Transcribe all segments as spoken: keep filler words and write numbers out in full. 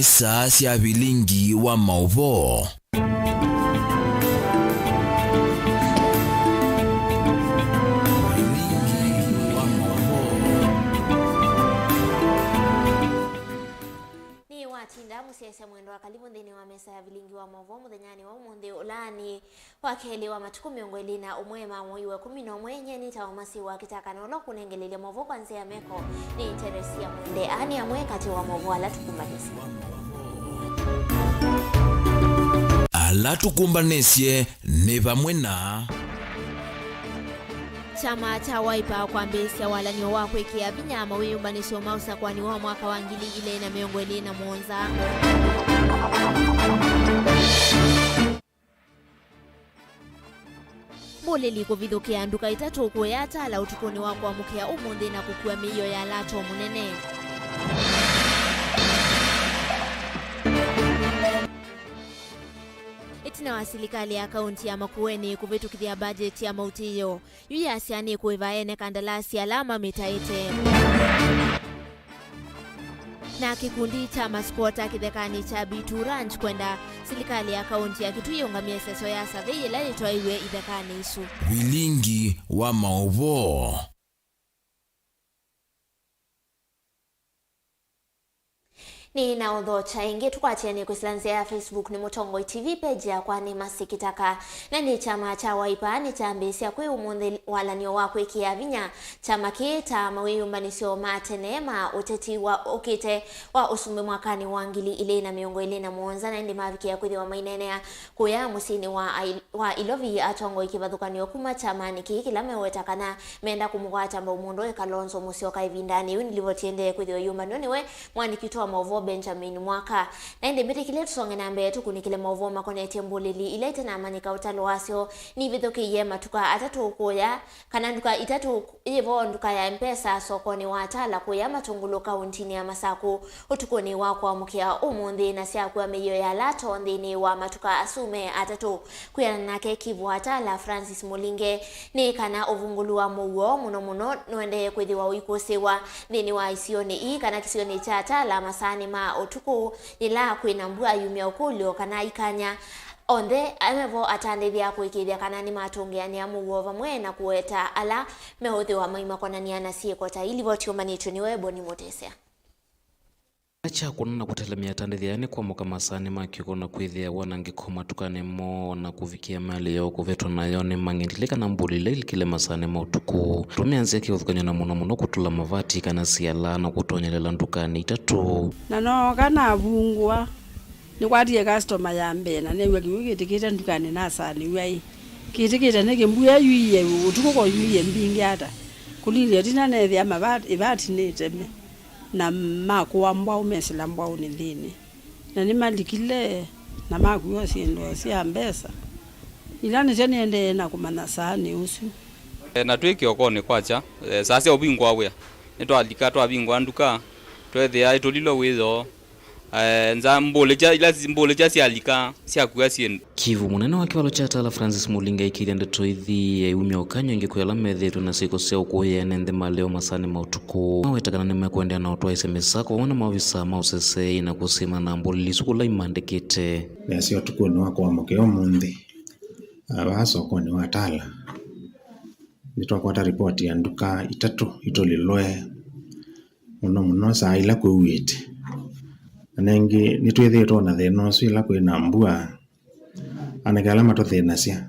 Saa sya vilingi wa maũvoo. Vilingi wa maũvoo. Nĩ watinda mũsyaĩĩsya mwendwa, karibu nthĩnĩ wa mesa ya vilingi wa maũvoo mũthenyanĩ wa ũmũnthĩ, ũla nĩ wa kelĩ wa matukũ mĩongo ĩlĩ na ũmwe ma mwei wa ĩkũmi na ũmwe. Nyie nĩtawa Masi wa Kĩtaka, na ũla ũkũnengelelya maũvoo kwa nzĩa ya meko nĩ Teresia Mwende. Aa nĩ amwe katĩ wa maũvoo ala tũkũmbanĩsye. Ala tũkũmbanĩsye nĩ vamwe na. Kyama kya Wiper kwambĩĩsya walany'o wa kwĩkĩa vinya mawĩyũmbanĩsyo ma ũsakũani wa mwaka wa ngili ilĩ na mĩongo ĩlĩ na mũonza. Mbũlĩli kũvithũkĩa nduka itatũ kũya Tala ũtukũnĩ wa kũamũkĩa ũmũnthĩ na kũkua mĩio ya lato mũnene. Ĩtina wa silikalĩ ya kaunti ya Makueni kũvĩtũkĩthya mbajeti ya mautĩĩo, yu yasya nĩkũĩva ene kandalasi ala mamĩtaĩte. Na kĩkundi kya maskwota kĩthekanĩ kya B two Ranch kwenda silikalĩ ya kaunti ya Kitui yĩũngamye ĩseso ya savei ĩla yĩtwaĩwe ithekanĩ isu. Vilingi wa maũvoo. Nĩ na ũthokya ĩngĩ, tũkwatĩanĩe kwĩsĩla nzĩa ya Facebook nĩ Mũtongoi T V, page yakwa nĩ Masi Kĩtaka. Na nĩ kyama kya Wiper nĩkyambĩĩsya kwĩ ũmũnthĩ walany'o wa kwĩkĩa vinya kyama kĩĩ ta mawĩyũmbanĩsyo ma tene ma ũteti wa ũkĩte wa ũsumbĩ mwakanĩ wa ngili ilĩ na mĩongo ĩlĩ na mũonza, na ĩndĩ mavikĩa kwĩthĩwa maineenea kũya mũsyĩnĩ wa Ai-, wa Ilovi atongoi kĩvathũkany'o kuma kyamanĩ kĩĩ kĩla meweta kana menda kũmũkwata mbau mũndũ e Kalonzo Musyoka ĩvindanĩ yĩu. Nĩ livoti ĩendee kwĩthĩwa ĩyũmbanw'a nĩwe mwandĩki witũ wa maũvoo Benjamin Mwaka. Na ĩndĩ mbĩtĩkĩlye tũsonge na mbee tũkunĩkĩle maũvoo makonetye mbũlĩli ila itanamanyĩka ũtalo wasyo. Nivĩthũkĩie matuka atatũ kũya kana nduka itatũ, yĩvo nduka ya Mpesa sokonĩ wa Tala kũya Matũngũlũ kauntinĩ ya Masakũ ũtukũnĩ wa kũamũkĩa ũmũnthĩ, na syakua mĩio ya lato nthĩnĩ wa matuka asu me atatũ. Kwĩana nake, Kivu wa Tala Francis Mũlinge, nĩ kana ũvungũlu wa mũuo mũno mũno nũendee kwĩthĩwa ũikũsĩĩwa nthĩnĩ wa isionĩ ii kana kĩsionĩ kya Tala masaanĩ ma ũtukũ yĩla kwĩna mbua yumya ũkũlyo kana ikanya. Onthe mevo atandĩthya kũĩkĩĩthya kana nĩmatũngĩanĩa mũuo vamwe na kũweta ala meũthĩwa maimakonany'a na syĩko ta ii. Livoti yũmbanĩtw'e nĩwe Boni Mũtesya. Kya kũna na kũtelemya atandĩthya aya nĩ kwamũka masaanĩ ma kĩko na kwĩthĩa wanangĩko matukanĩ moo na kũvikĩa malĩ yoo kũvetwa nayo nĩ mang'endilĩ kana mbũlĩli ila ilikile masaanĩ ma ũtukũ. Tũmĩa nzĩa kĩvathũkany'o na mũno mũno kũtũla mavati kana siala na kũtonyelela ndukanĩ itatũ. Na nooka navungũa. Nĩkwatie customer ya mbee na neew'a kĩw'ũ kĩtĩkĩte ndukanĩ nasaanĩw'a ĩ. Kĩtĩkĩte nĩkĩ mbua yuie ũtukũ ko yuie mbingĩ ata? Kũlilya ĩtina neethĩa mavati, ĩvati nĩ ĩteme, na makũa mbwaũ mesĩla mbwaũnĩ nthĩnĩ. Na nĩmalikile na makuwa syĩndũ sya mbesa. Ila nĩsyo nĩendee na kũmanya saanĩ ũsu. E, na twĩ kĩokonĩ kwakya, e, saa sya ũvingũa wĩa, nĩtwalika twavingũa nduka, tweethĩa ĩtũlilwe wĩoo. Eh, nza mbũlĩkya, ila si-, mbũlĩkya syalika, syakua syĩndũ. Kivu, mũnene wa kĩvalo kya Tala Francis Mũlinge aikĩthya ndeto ithi aiumya ũkany'o ĩngĩ kwĩ ala methĩĩtwe na syĩko sya ũkũĩa ene nthĩ malĩ o masaanĩ ma ũtukũ. Maweta kana nĩmekũendeea na ũtwaĩsya mĩsako vamwe na maovisa ma ũseseei na kũsĩmana na mbũlĩli isu kũla imandĩkĩte. Nĩasya ũtukũnĩ wa kũamũkĩa ũmũnthĩ, ah, vaa sokonĩ wa Tala, nĩtwakwata ripoti ya nduka itatũ itũlilwe mũno mũno saa ila kwĩuĩte. Na nĩngĩ nĩtwĩthĩĩtwe na thĩna ũsu ĩla kwĩ na mbua, anake ala matũthĩnasya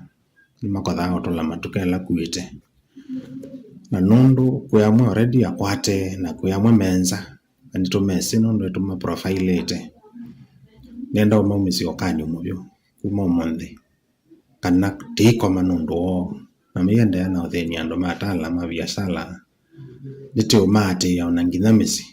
nĩmakothaa ũtũla matuka ĩla kuĩte. Na nũndũ kwĩ amwe already akwate na kwĩ amwe me nza, na nĩtũmesĩ nũndũ nĩtũmaprofailĩte, nenda ũmaumĩsya ũkany'o mũvyũ kuma ũmũnthĩ, kana tĩikoma nũndũ woo, na maiendeea na ũthĩny'a andũ ma Tala ma viasala, nĩtĩũmaatĩĩa o na nginya mĩsyĩ.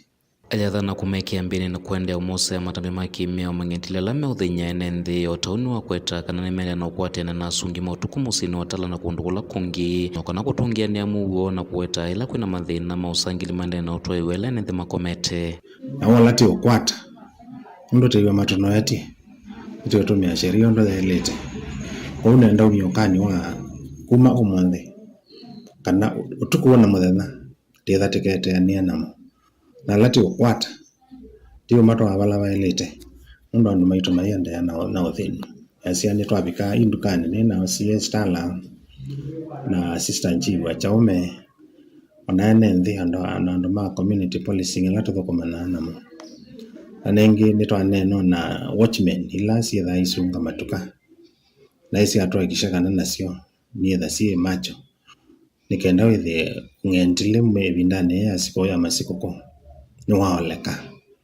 Ayathana kũmekĩa mbĩnĩ na kũendeea ũmosea matambya ma kĩmĩao mang'endilĩ ala meũthĩny'a ene nthĩ, o ta ũu nĩwakweta kana nĩmeendeea na ũkwatĩana na asungi ma ũtukũ mũsyĩnĩ wa Tala na kũndũ kũla kũngĩ, na kana kũtũngĩanĩa mũuo na kũweta ĩla kwĩna mathĩna ma ũsangĩli maendeee na ũtwaĩwe ĩla ene nthĩ makomete. Na wala tĩ ũkwata, nũndũ tĩw'a matũnoetye, nĩtũũtũmĩa sheria ũndũ yaĩlĩte. Kwoou nenda umya ũkany'o wa kuma ũmũnthĩ, kana ũtukũ na mũthenya, tĩtha tĩketeanĩa namo. Na ala tĩ ũkwata, tĩũmatwaa vala vaĩlĩte, nũndũ andũ maitũ maiendeea na, na ũthĩni. Easya, nĩtwavika ĩ ndukanĩ, nĩ na O C S Tala na Assistant Chief wa Kyaume, o na ene nthĩ, andũ, na andũ ma community policing ala tũthũkũmanaa namo. Na nĩngĩ nĩtwaneenwa na watchmen ila syĩthaa isunga matuka, na isyatũakisha kana nasyo nĩetha syĩ macho, nĩ kenda wĩthĩe ng'endilĩ ĩvindanĩ yĩĩ ya sikũũ ya masikũkũ nĩwaoleka.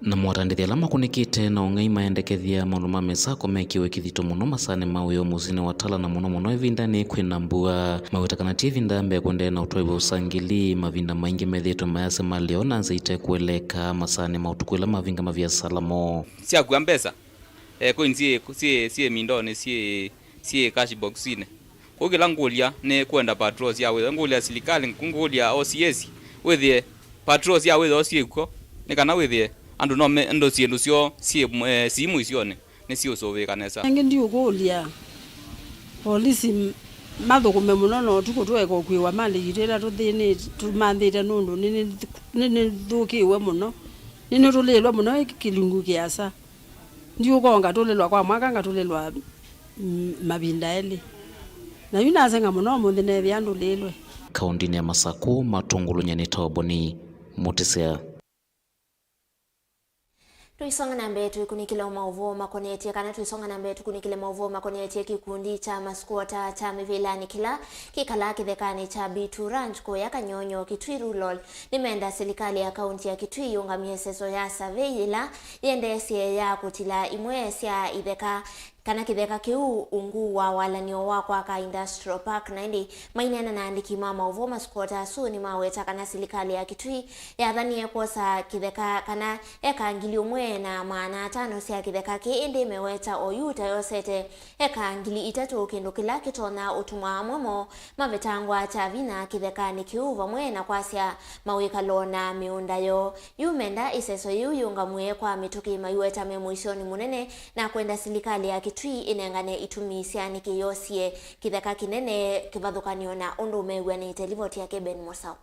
Na motandĩthya ala makũnĩkĩte na ũng'ei maendekethya maũndũ ma mĩsako mekĩwe kĩthito mũno masaanĩ ma wĩoo mũsyĩnĩ wa Tala, na mũno mũno ĩvindanĩ kwĩ na mbua. Maweta kana ti ĩvinda ya mbee kũendeea na ũtwaĩwa ũsangĩli, mavinda maingĩ methĩĩtwe mayasya malĩ o na nza itekũeleeka masaanĩ ma ũtukũ ĩla mavinga maviasala moo. Syakua mbesa, eh, coin syĩ, syĩ, syĩ mindonĩ, syĩ, syĩ cash box-inĩ. Kwoou kĩla ngũlya nĩ kwenda patrol sya wĩoo, ngũlya silikalĩ, ngũlya O C S wĩthĩe patrol sya wĩoo syĩ kw'o, nĩ kana wĩthĩe andũ no me, ndo syĩndũ syoo syĩ, eh, simu isyonĩ nĩsiũsũvĩĩka nesa. Ĩngĩ ndiũkũlya polisi m-, mathũkũme mũno na ũtukũ tũeka ũkuĩwa malĩ yitũ ĩla tũthĩnĩte, tũmanthĩte nũndũ nĩ, nĩ, nĩnĩthũkĩĩwe mũno, nĩnĩtũlĩĩlwe mũno ĩ kĩlungu kĩasa. Ndiũka ngatũlĩlwa kwa mwaka, ngatũlĩlwa, mm, mavinda elĩ. Na yu naseng'a mũno ũmũnthĩ neethĩa ndũlĩĩlwe. Kaũndĩnĩ ya Masakũ, matũngũlũny'a nĩ Toboni Mũtĩsya. Tũisonga na mbee tũikunĩkĩle maũvoo makonetye, kana tũisonga na mbee tũkunĩkĩle maũvoo makonetye kĩkundi kya maskwota kya mĩvĩlanĩ kĩla kĩkalaa kĩthekanĩ kya B two Ranch kũya Kanyonyo, Kitui Rural, nĩmenda silikalĩ ya kaunti ya Kitui yũngamie seso ya survey yĩla yĩendeesye ya kũtila imwe sya itheka kana kĩtheka kĩu ungu wa walany'o wa kwaka industrial park. Na ĩndĩ maineena na andĩki ma maũvoo, maskwota asu nĩmaweta kana silikalĩ ya Kitui yathanie kwosa kĩtheka kana eka ngili ũmwe na maana atano sya kĩtheka kĩĩ, ĩndĩ meweta oyu ta yosete eka ngili itatũ, kĩndũ kĩla kĩtonya ũtuma amwe moo mavetangwa kya vinya kĩthekanĩ kĩu, vamwe na kwasya mawĩkalo na mĩũnda yoo. Yu menda ĩseso yĩu yĩũngamw'e kwa mĩtũkĩ maiweta me mũisyonĩ mũnene na kwenda silikalĩ ya Kitui ĩnengane itumi sya nĩkĩ yosie kĩtheka kĩnene kĩvathũkany'o na ũndũ mew'anĩte. Livoti yake Ben Mosau.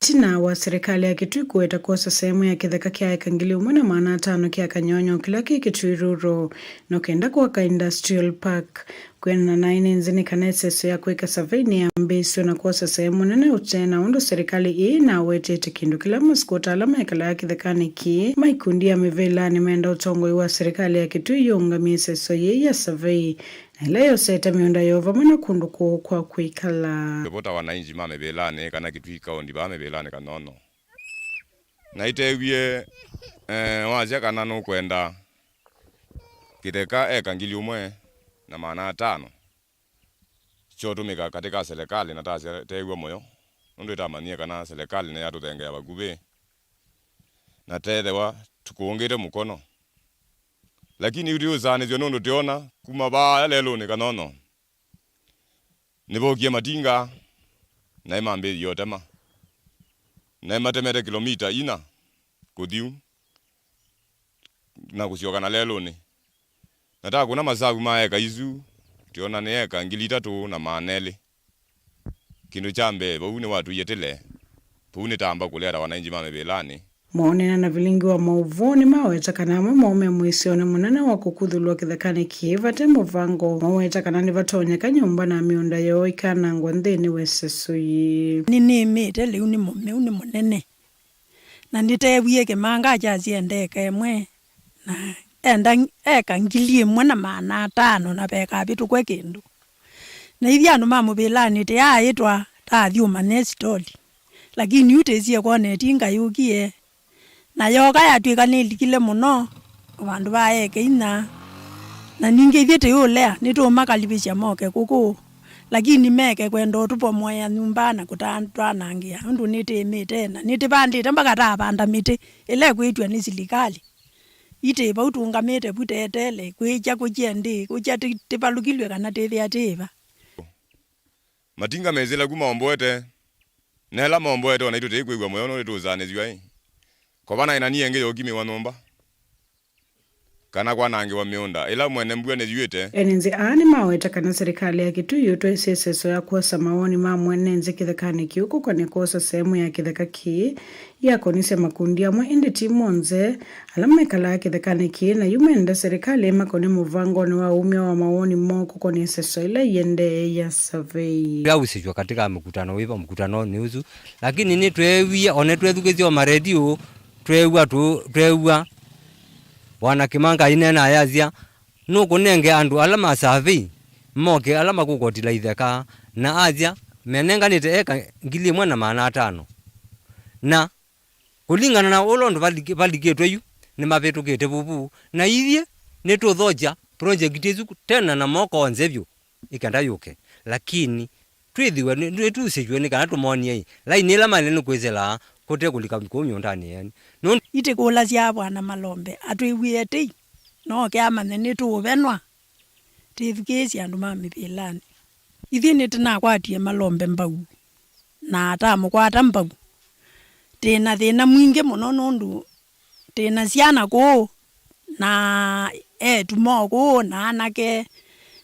Ĩtina wa silikalĩ ya Kitui kũweta kwosa sehemu ya kĩtheka kya eka ngili ũmwe na maana atano kya Kanyonyo kĩla kĩ Kitui Rural, no kenda kwaka industrial park. Kwĩanana na aĩ nĩ nzĩ nĩ kana ĩseso ya kwĩka survey nĩyambĩĩsw'e na kwosa sehemu nene ũtee na ũndũ silikalĩ ĩĩ ĩnawetete, kĩndũ kĩla maskwota ala mekalaa kĩthekanĩ kĩĩ ma ikundi ya mĩvĩlanĩ menda ũtongoi wa silikalĩ ya Kitui yĩũngamie ĩseso yĩĩ ya survey, na ĩla yosete mĩũnda yoo vamwe na kũndũ kũũ kwa kwĩkala. Ndivota wananchi ma mĩvĩlanĩ kana Kitui County vaa mĩvĩlanĩ Kanyonyo. Na itewie, eh, wasya kana nũkwenda kĩtheka eka ngili ũmwe na maana atano kyotũmĩka katĩ ka silikalĩ, na tasya teew'a mũyo, nũndũ ĩtamanyie kana silikalĩ nĩyatũthengeea vakuvĩ na tethewa tũkũngĩte mũkono. Lakini yu tũiũsaanĩsw'a nũndũ tũyona kuma vaa lelũnĩ Kanyonyo nĩvokie matinga, naĩ mambĩĩie ũtema, naĩ matemete kĩlomita ina kũthi u na kũsyoka na lelũnĩ. Na takũna masavu ma eka isu, tũyona nĩ eka ngili itatũ na maana elĩ. Kĩndũ kya mbee, vau nĩwatw'ie tĩle, vau nĩtamba kũlea ta wananchi ma mĩvĩlanĩ. Maũneena na vilingi wa maũvoo nĩmaweta kana amwe moo me mũisyonĩ mũnene wa kũkuthũlw'a kĩthekanĩ kĩĩ vate mũvango. Maweta kana nĩvatonyeka nyũmba na mĩũnda yoo ikanangwa nthĩnĩ wa ĩseso yĩĩ. Nĩnĩmĩte lĩu nĩ mũmeu nĩ mũnene, na nĩteewie kĩmanga kyasya ndeka ĩmwe, na enda eka ngili ĩmwe na maana atano na vekavĩtũkwe kĩndũ. Na ithyĩ andũ ma mũvĩlanĩ tĩyaaĩtwa ta athyũma nesitoli, lakini yu tĩsie kwona ĩtinga yũkie, na yooka yatw'ĩka nĩlikile mũno vandũ va eke inya. Na ningĩ ithyĩ tĩũlea nĩtũũmakalivĩsya moke kũkũ, lakini meke kwenda ũtũpomoea nyũmba na kũtatwanangĩa, ũndũ nĩtĩĩmĩte na nĩtĩvandĩte mpaka tavanda mĩtĩ ĩla ĩkwĩtw'a nĩ silikalĩ. Itĩ vau tũũngamĩte vu teetele, kwĩkya kũkye ndĩ, kũkya tĩ-, tĩvalũkilw'e kana tĩthĩa tĩĩva. Matinga mesĩla ku maomboete, na ĩla maomboete o naitũ tĩkwĩw'a mũyo nũndũ tũũsaanĩsw'a ĩ. Kovana ĩna niĩ ĩngĩ yũkimĩwa nyũmba. kana kwanangĩwa mĩũnda ĩla mwene mbua nĩyuĩte. Ene nzĩ aa nĩmaweta kana serikali ya Kitui yũtwaisye ĩseso ya kwosa mawoni ma mwene nzĩ kĩthekanĩ kĩu kũkonĩ kwosa sehemu ya kĩtheka kĩĩ yakonisye makundi amwe, ĩndĩ ti monthe ala mekalaa kĩthekanĩ kĩĩ, na yu menda serikali ĩmakonye mũvangonĩ wa umya wa mawoni moo kũkonĩ ĩseso ĩla ĩendee ya savei. Yausĩw'a katika mkutano wĩva, mkutano nĩ ũsu, lakini nĩtweewie, o na twethukĩsye o maredio, tweew'a tu, tweew'a Bwana Kimanga aineena ayasya, nũkũnenge andũ ala ma survey moke ala makũkotila itheka, na asya menenganĩte eka ngili ĩmwe na maana atano. Na kũlingana na ũla ũndũ valiki-, valikĩtwe yu, nĩmavĩtũkĩte vuvu, na ithyĩ nĩtũthokya project ĩsu tena na moko onthe vyũ ĩkenda yũke. Lakini twĩthĩwe nĩ-, nĩtusĩw'e nĩ kana tũmonie laini ĩla maĩle nĩ kwĩsĩla kũte kũlika kũu mĩũndanĩ yeni. Nũndũ itĩkũlasya Bwana Malombe atwĩw'ĩe tei, nooke amanye nĩtũũvenwa. Tĩthukĩĩsye andũ ma mĩvĩlanĩ. Ithyĩ nĩtũnakwatie Malombe mbau, na atamũkwata mbau. Tĩ na thĩna mwingĩ mũno nũndũ tĩ na syana kũũ, na eĩtu moo kũũ, na anake,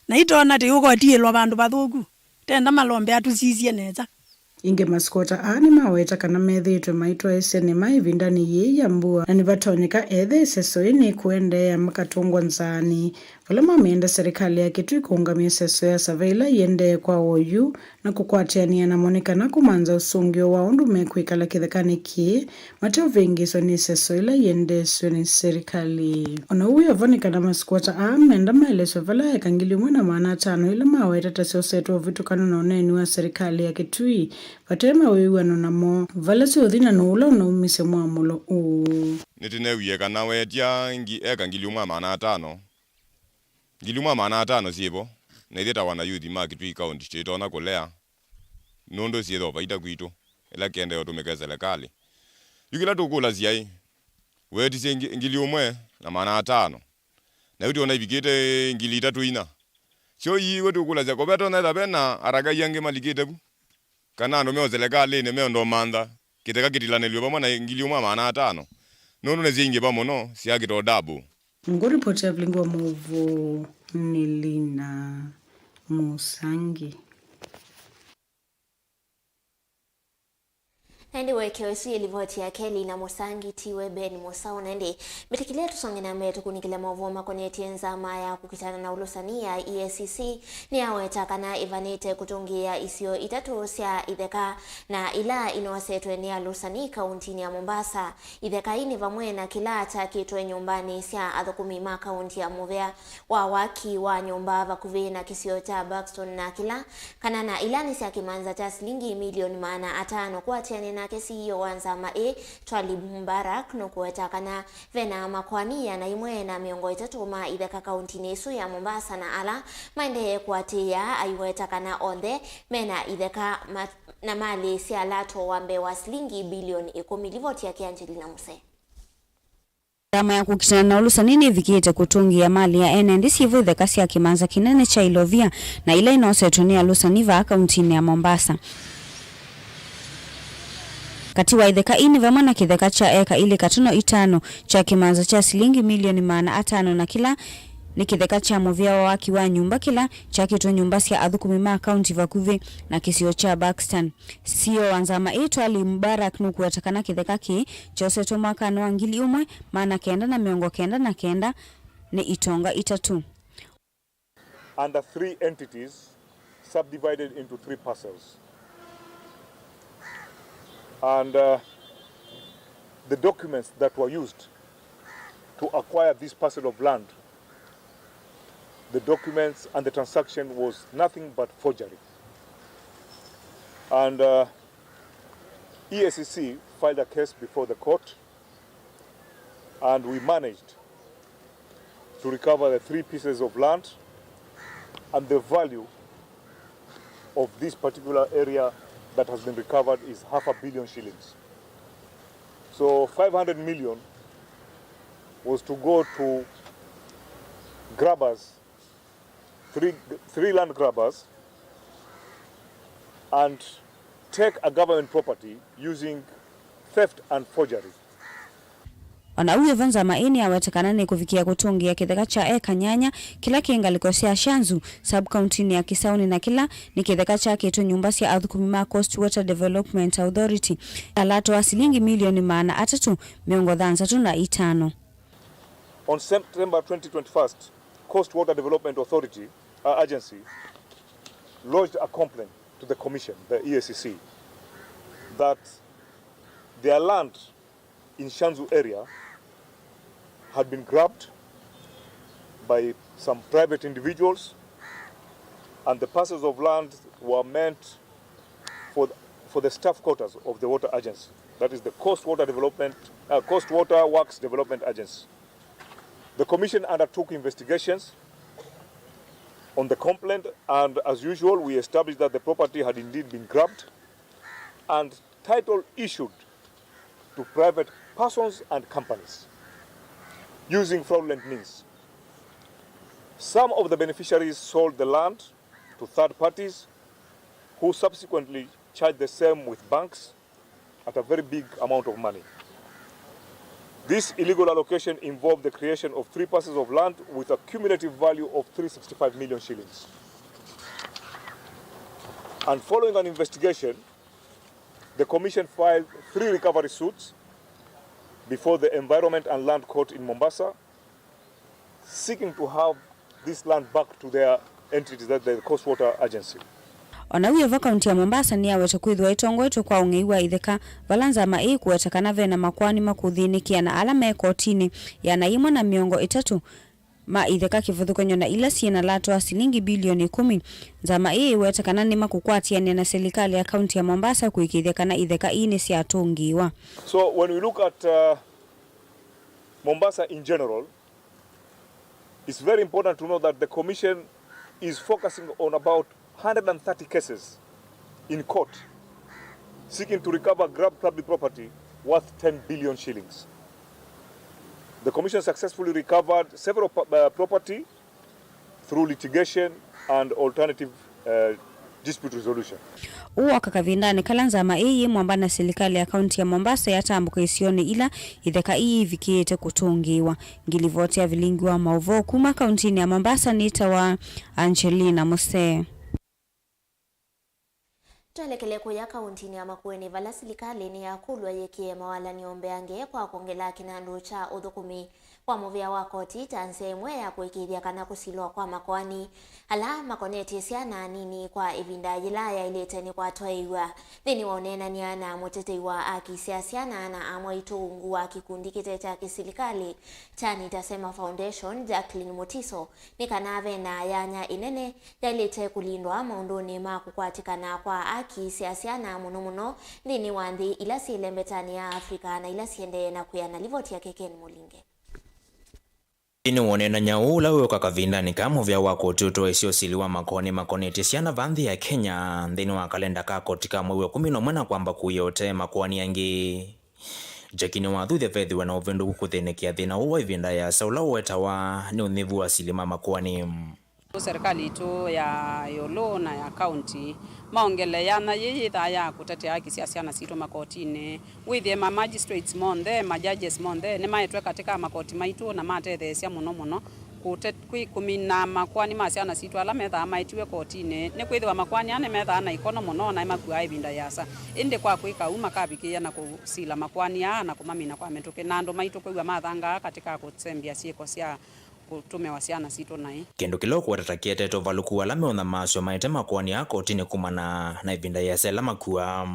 na itona tĩũkotiĩlwa vandũ vathũku. Tenda Malombe atũsisye nesa. Ĩngĩ, masikota aa nĩmaweta kana methĩĩtwe maitwaĩsya nĩma ĩvindanĩ yĩĩ ya mbua, na nĩvatonyeka ethĩe ĩseso ĩĩ nĩkũendeea makatũngwa nzaanĩ. Vala mamenda serikali ya Kitui kũũngamya ĩseso ya savei ĩla ĩendee kwa oyu, na kũkwatĩanĩa namo nĩ kana kũmantha ũsũngĩo wa ũndũ mekwĩkala kĩthekanĩ kĩĩ, mateũvĩngĩĩswa nĩ ĩseso ĩla ĩendeesw'e nĩ serikali. O na ũu wĩ o vo, nĩ kana masikota aa menda maeleswe vala eka ngili ĩmwe na maana atano ila maweta ta syosetwe ũvĩtũkano na ũneeni wa serikali ya Kitui vate mawĩw'ano namo vala syũthi na nũũ ũla ũnaumisye mwamũlo ũũ. Nĩtũneewie kana weetya ngi-, eka ngili ĩmwe na maana atano. Ngili ĩmwe na maana atano syĩ vo, na ithyĩ ta wanayuthi ma Kitui County tũitonya kũlea, nũndũ syĩthwa vaita kwitũ, ĩla kĩendee ũtũmĩke selekalĩ. Yu kĩla tũkũlasya-ĩ, weetisye ngi-, ngili ũmwe na maana atano, na yu twona ivikĩte ngili itatũ inya. Syo ii we tũkũlasya, ko vetonya etha ve na aragai angĩ malikĩte vu? Kana andũ me o selekalĩnĩ meũndũ mantha kĩtheka kĩtilanĩlw'e vamwe na ngili ũmwe na maana atano, nũndũ nĩsyaingĩva mũno, syakĩta o double. Ngũripoti ya vilingi wa maũvoo nĩ Lina Mũsangi. Na ĩndĩ ũekeo ĩsu yĩ livoti ya Kelly na Mũsangi, tiwe Ben Mũsaũ. Na ĩndĩ mbĩtĩkĩlya tũsonge na mbee tũkunĩkĩle maũvoo makonetye nzama ya kũkitana na ũlũsani ya E A C C nĩyaweta kana ĩvanĩte kũtũngĩĩa isio itatũ sya itheka na ila inosetwe nĩ alũsani kauntinĩ ya Mombasa. Itheka ii nĩ vamwe na kĩla kyakĩtwe nyũmbanĩ sya athũkũmi ma kaunti ya mũvea wa waki wa nyũmba vakuvĩ na kĩsio kya Buxton, na kĩla kana na ila nĩ sya kĩmanza kya silingi milioni maana atano. Kũatĩanĩa nake C E O wa nzama ĩĩ, Twalib Mubarak, nũkũweta kana ve na makoani ĩana ĩmwe na mĩongo ĩtatũ ma itheka kauntinĩ ĩsu ya Mombasa, na ala maendee kũatĩĩa aiweta kana onthe me na itheka ma-, na malĩ sya lato wa mbee wa silingi bilioni ĩkũmi. Livoti yake Angelina Muse. Nzama ya kũkitana na ũlũsani nĩvikĩte kũtũngĩĩa malĩ ya ene nthĩ syĩvo itheka sya kĩmanza kĩnene kya Ilovia na ila inosetwe nĩ alũsani vaa kauntinĩ ya Mombasa. Katĩ wa itheka ii nĩ vamwe na kĩtheka kya eka ilĩ katono itano kya kĩmanza kya silingi milioni maana atano, na kĩla nĩ kĩtheka kya mũvĩa wa waki wa nyũmba kĩla kyakĩtwe nyũmba sya athũkũmi ma kaunti vakuvĩ na kĩsio kya Buxton. C E O wa nzama ĩĩ, Twalib Mubarak, nũkũweta kana kĩtheka kĩĩ kyosetwe mwakanĩ wa ngili ĩmwe maana kenda na mĩongo kenda na kenda nĩ itonga itatũ. Under three entities subdivided into three parcels. And, uh, the documents that were used to acquire this parcel of land, the documents and the transaction was nothing but forgery. And, uh, E A C C filed a case before the court, and we managed to recover the three pieces of land, and the value of this particular area that has been recovered is half a billion shillings. So five hundred million was to go to grabbers, three, three land grabbers, and take a government property using theft and forgery. O na ũu wĩ vo, nzama ĩĩ nĩyaweta kana nĩkũvikĩa kũtũngĩĩa kĩtheka kya eka nyanya kĩla kĩ ngalĩko sya Shanzu, sub-kauntinĩ ya Kisauni, na kĩla nĩ kĩtheka kyakĩtwe nyũmba sya athũkũmi ma Coast Water Development Authority, alato wa silingi milioni maana atatũ mĩongo thanthatũ na itano. On September twenty twenty-one, Coast Water Development Authority, uh, Agency, lodged a complaint to the Commission, the E A C C, that their land in Shanzu area had been grabbed by some private individuals, and the parcels of land were meant for, for the staff quarters of the water agency, that is the Coast Water Development, uh, Coast Water Works Development Agency. The commission undertook investigations on the complaint, and as usual, we established that the property had indeed been grabbed and title issued to private persons and companies using fraudulent means. Some of the beneficiaries sold the land to third parties, who subsequently charged the same with banks at a very big amount of money. This illegal allocation involved the creation of three parcels of land with a cumulative value of three sixty-five million shillings. And following an investigation, the commission filed three recovery suits before the Environment and Land Court in Mombasa, seeking to have this land back to their entities, that the Coast Water Agency. O na wĩ vo, kaunti ya Mombasa nĩyaweta kwĩthĩwa ĩtongoetwe kwa ũng'ei wa itheka, vala nzama ĩĩ kũweta kana ve na makoani makũthĩnĩkĩa na ala me kotinĩ ĩana yĩmwe na mĩongo ĩtatũ ma itheka kĩvathũkany'o na ila syĩ na lato wa silingi bilioni ĩkũmi. Nzama ĩĩ ĩwete kana nĩmakũkwatĩanĩa na silikalĩ ya kaunti ya Mombasa kũĩkĩĩthya kana itheka ii nĩsyatũngĩĩwa. So when we look at, uh, Mombasa in general, it's very important to know that the commission is focusing on about hundred and thirty cases in court seeking to recover grabbed public property worth ten billion shillings. The commission successfully recovered several pu-, uh, property through litigation and alternative, uh, dispute resolution. Ũũ woka kavindanĩ kala nzama ĩĩ yĩ mwamba na silikalĩ ya kaunti ya Mombasa yatambũka isionĩ ila itheka ii ivikĩĩte kũtũngĩĩwa. Ngilivoti ya vilingi wa maũvoo kuma kauntinĩ ya Mombasa nĩtawa Angelina Musee. Twelekele kũya kauntinĩ ya Makueni, vala silikalĩ nĩyakũlw'a yĩkĩe mawalany'o mbeange kwa kwongela kĩnandũ kya ũthũkũmi wa mũvĩa wa koti ta nzĩa ĩmwe ya kũĩkĩĩthya kana kũsilwa kwa makoani ala makonetye syana nini kwa ĩvinda yĩla yaĩlĩte nĩ kwatwaĩw'a. Nthĩnĩ wa ũneenany'a na mũtetei wa aki sya syana na amwaitũ ungu wa kĩkundi kĩte kya kĩsilikalĩ kya Nitasema Foundation, Jacqueline Mutiso, nĩ kana ve na yanya ĩnene yaĩlĩte kũlindwa maũndũnĩ ma kũkwatĩkana kwa aki sya syana, mũno mũno nthĩnĩ wa nthĩ ila syĩ lembetanĩ ya Africa na ila siendee na kwĩana. Livoti yake Ken Mũlinge. Nthĩnĩ wa ũneenany'a ũũ ũla wĩũka kavindanĩ ka mũvĩa wa koti ũtoesye ũsili wa makoani makonetye syana va nthĩ ya Kenya nthĩnĩ wa kalenda ka koti ka mwei wa ĩkũmi na ũmwe na kwamba kũia ũtee makoani angĩ, Jackie nĩwathuthya vethĩwe na ũvĩndũku kũthĩnĩkĩa thĩna ũũ wa ĩvinda ĩasa ũla ũwetawa nĩ ũnyĩvu wa asili ma makoani. Serikali itũ ya ĩũlũ na ya kaunti maongele yanya yĩĩ yĩthaa ya kũtetea haki sya syana sitũ makotinĩ. Wĩthĩe ma magistrates monthe, ma judges monthe nĩmaetwe katĩ ka makoti maitũ na matetheesya mũno mũno kũte-, kwĩ-, kũmina makoani ma syana sitũ ala methaa maetiwe kotinĩ. Nĩkwĩthĩwa makoani aa nĩmethaa na ikono mũno na nĩmakuaa ĩvinda yĩasa. Ĩndĩ kwa kwĩka ũu, makavikĩĩa na kũsila makoani aa na kũmamina kwa mĩtũkĩ, na andũ maitũ kwĩw'a mathangaa katĩ ka kũsembya syĩko sya kũtũmĩwa syana sitũ naĩ. Kĩndũ kĩla ũkũweta ta kĩetete ũvalũku wa ala meũnyamaasw'a maete makoani aa kotinĩ kumana na ĩvinda yĩasa ĩla makuaa.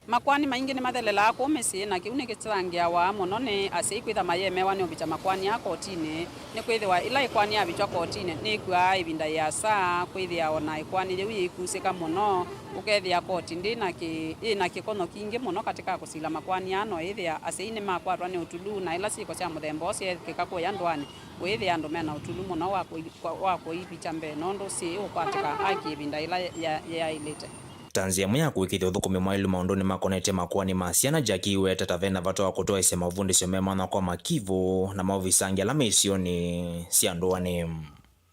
Makoani maingĩ nĩmathelelaa kũu mĩsyĩ, na kĩu nĩkĩsangĩawa mũno nĩ asyai kwĩtha mayemewa nĩ ũvikya makoani aa kotinĩ, nĩkwĩthĩwa ĩla ĩkoani yavikywa kotinĩ nĩkwĩw'aa ĩvinda yĩasa, kwĩthĩa o na ĩkoani yĩu yĩikusĩka mũno, ũkethĩa koti ndĩ na kĩ-, yĩ na kĩkonyo kingĩ mũno katĩ ka kũsila makoani aa, no ĩthĩa asyai nĩmakwatwa nĩ ũtulu, na ĩla syĩko sya mũthemba ũũ syeekĩka kũya ndũanĩ, ũĩthĩa andũ me na ũtulu mũno wa kũi-, kwa, wa kũivikya mbee, nũndũ syĩĩ ũkwatĩka haki ĩvinda yĩla ya-, yaĩlĩte. Ta nzĩa ĩmwe ya kũĩkĩĩthya ũthũkũmi mwaĩlu maũndũnĩ makonetye makoani ma syana, Jackie wĩweta ta ve na vata wa kũtwaĩsya mavundĩsyo me mwanya kwa makivũ na maovisa angĩ ala me isionĩ sya ndũanĩ.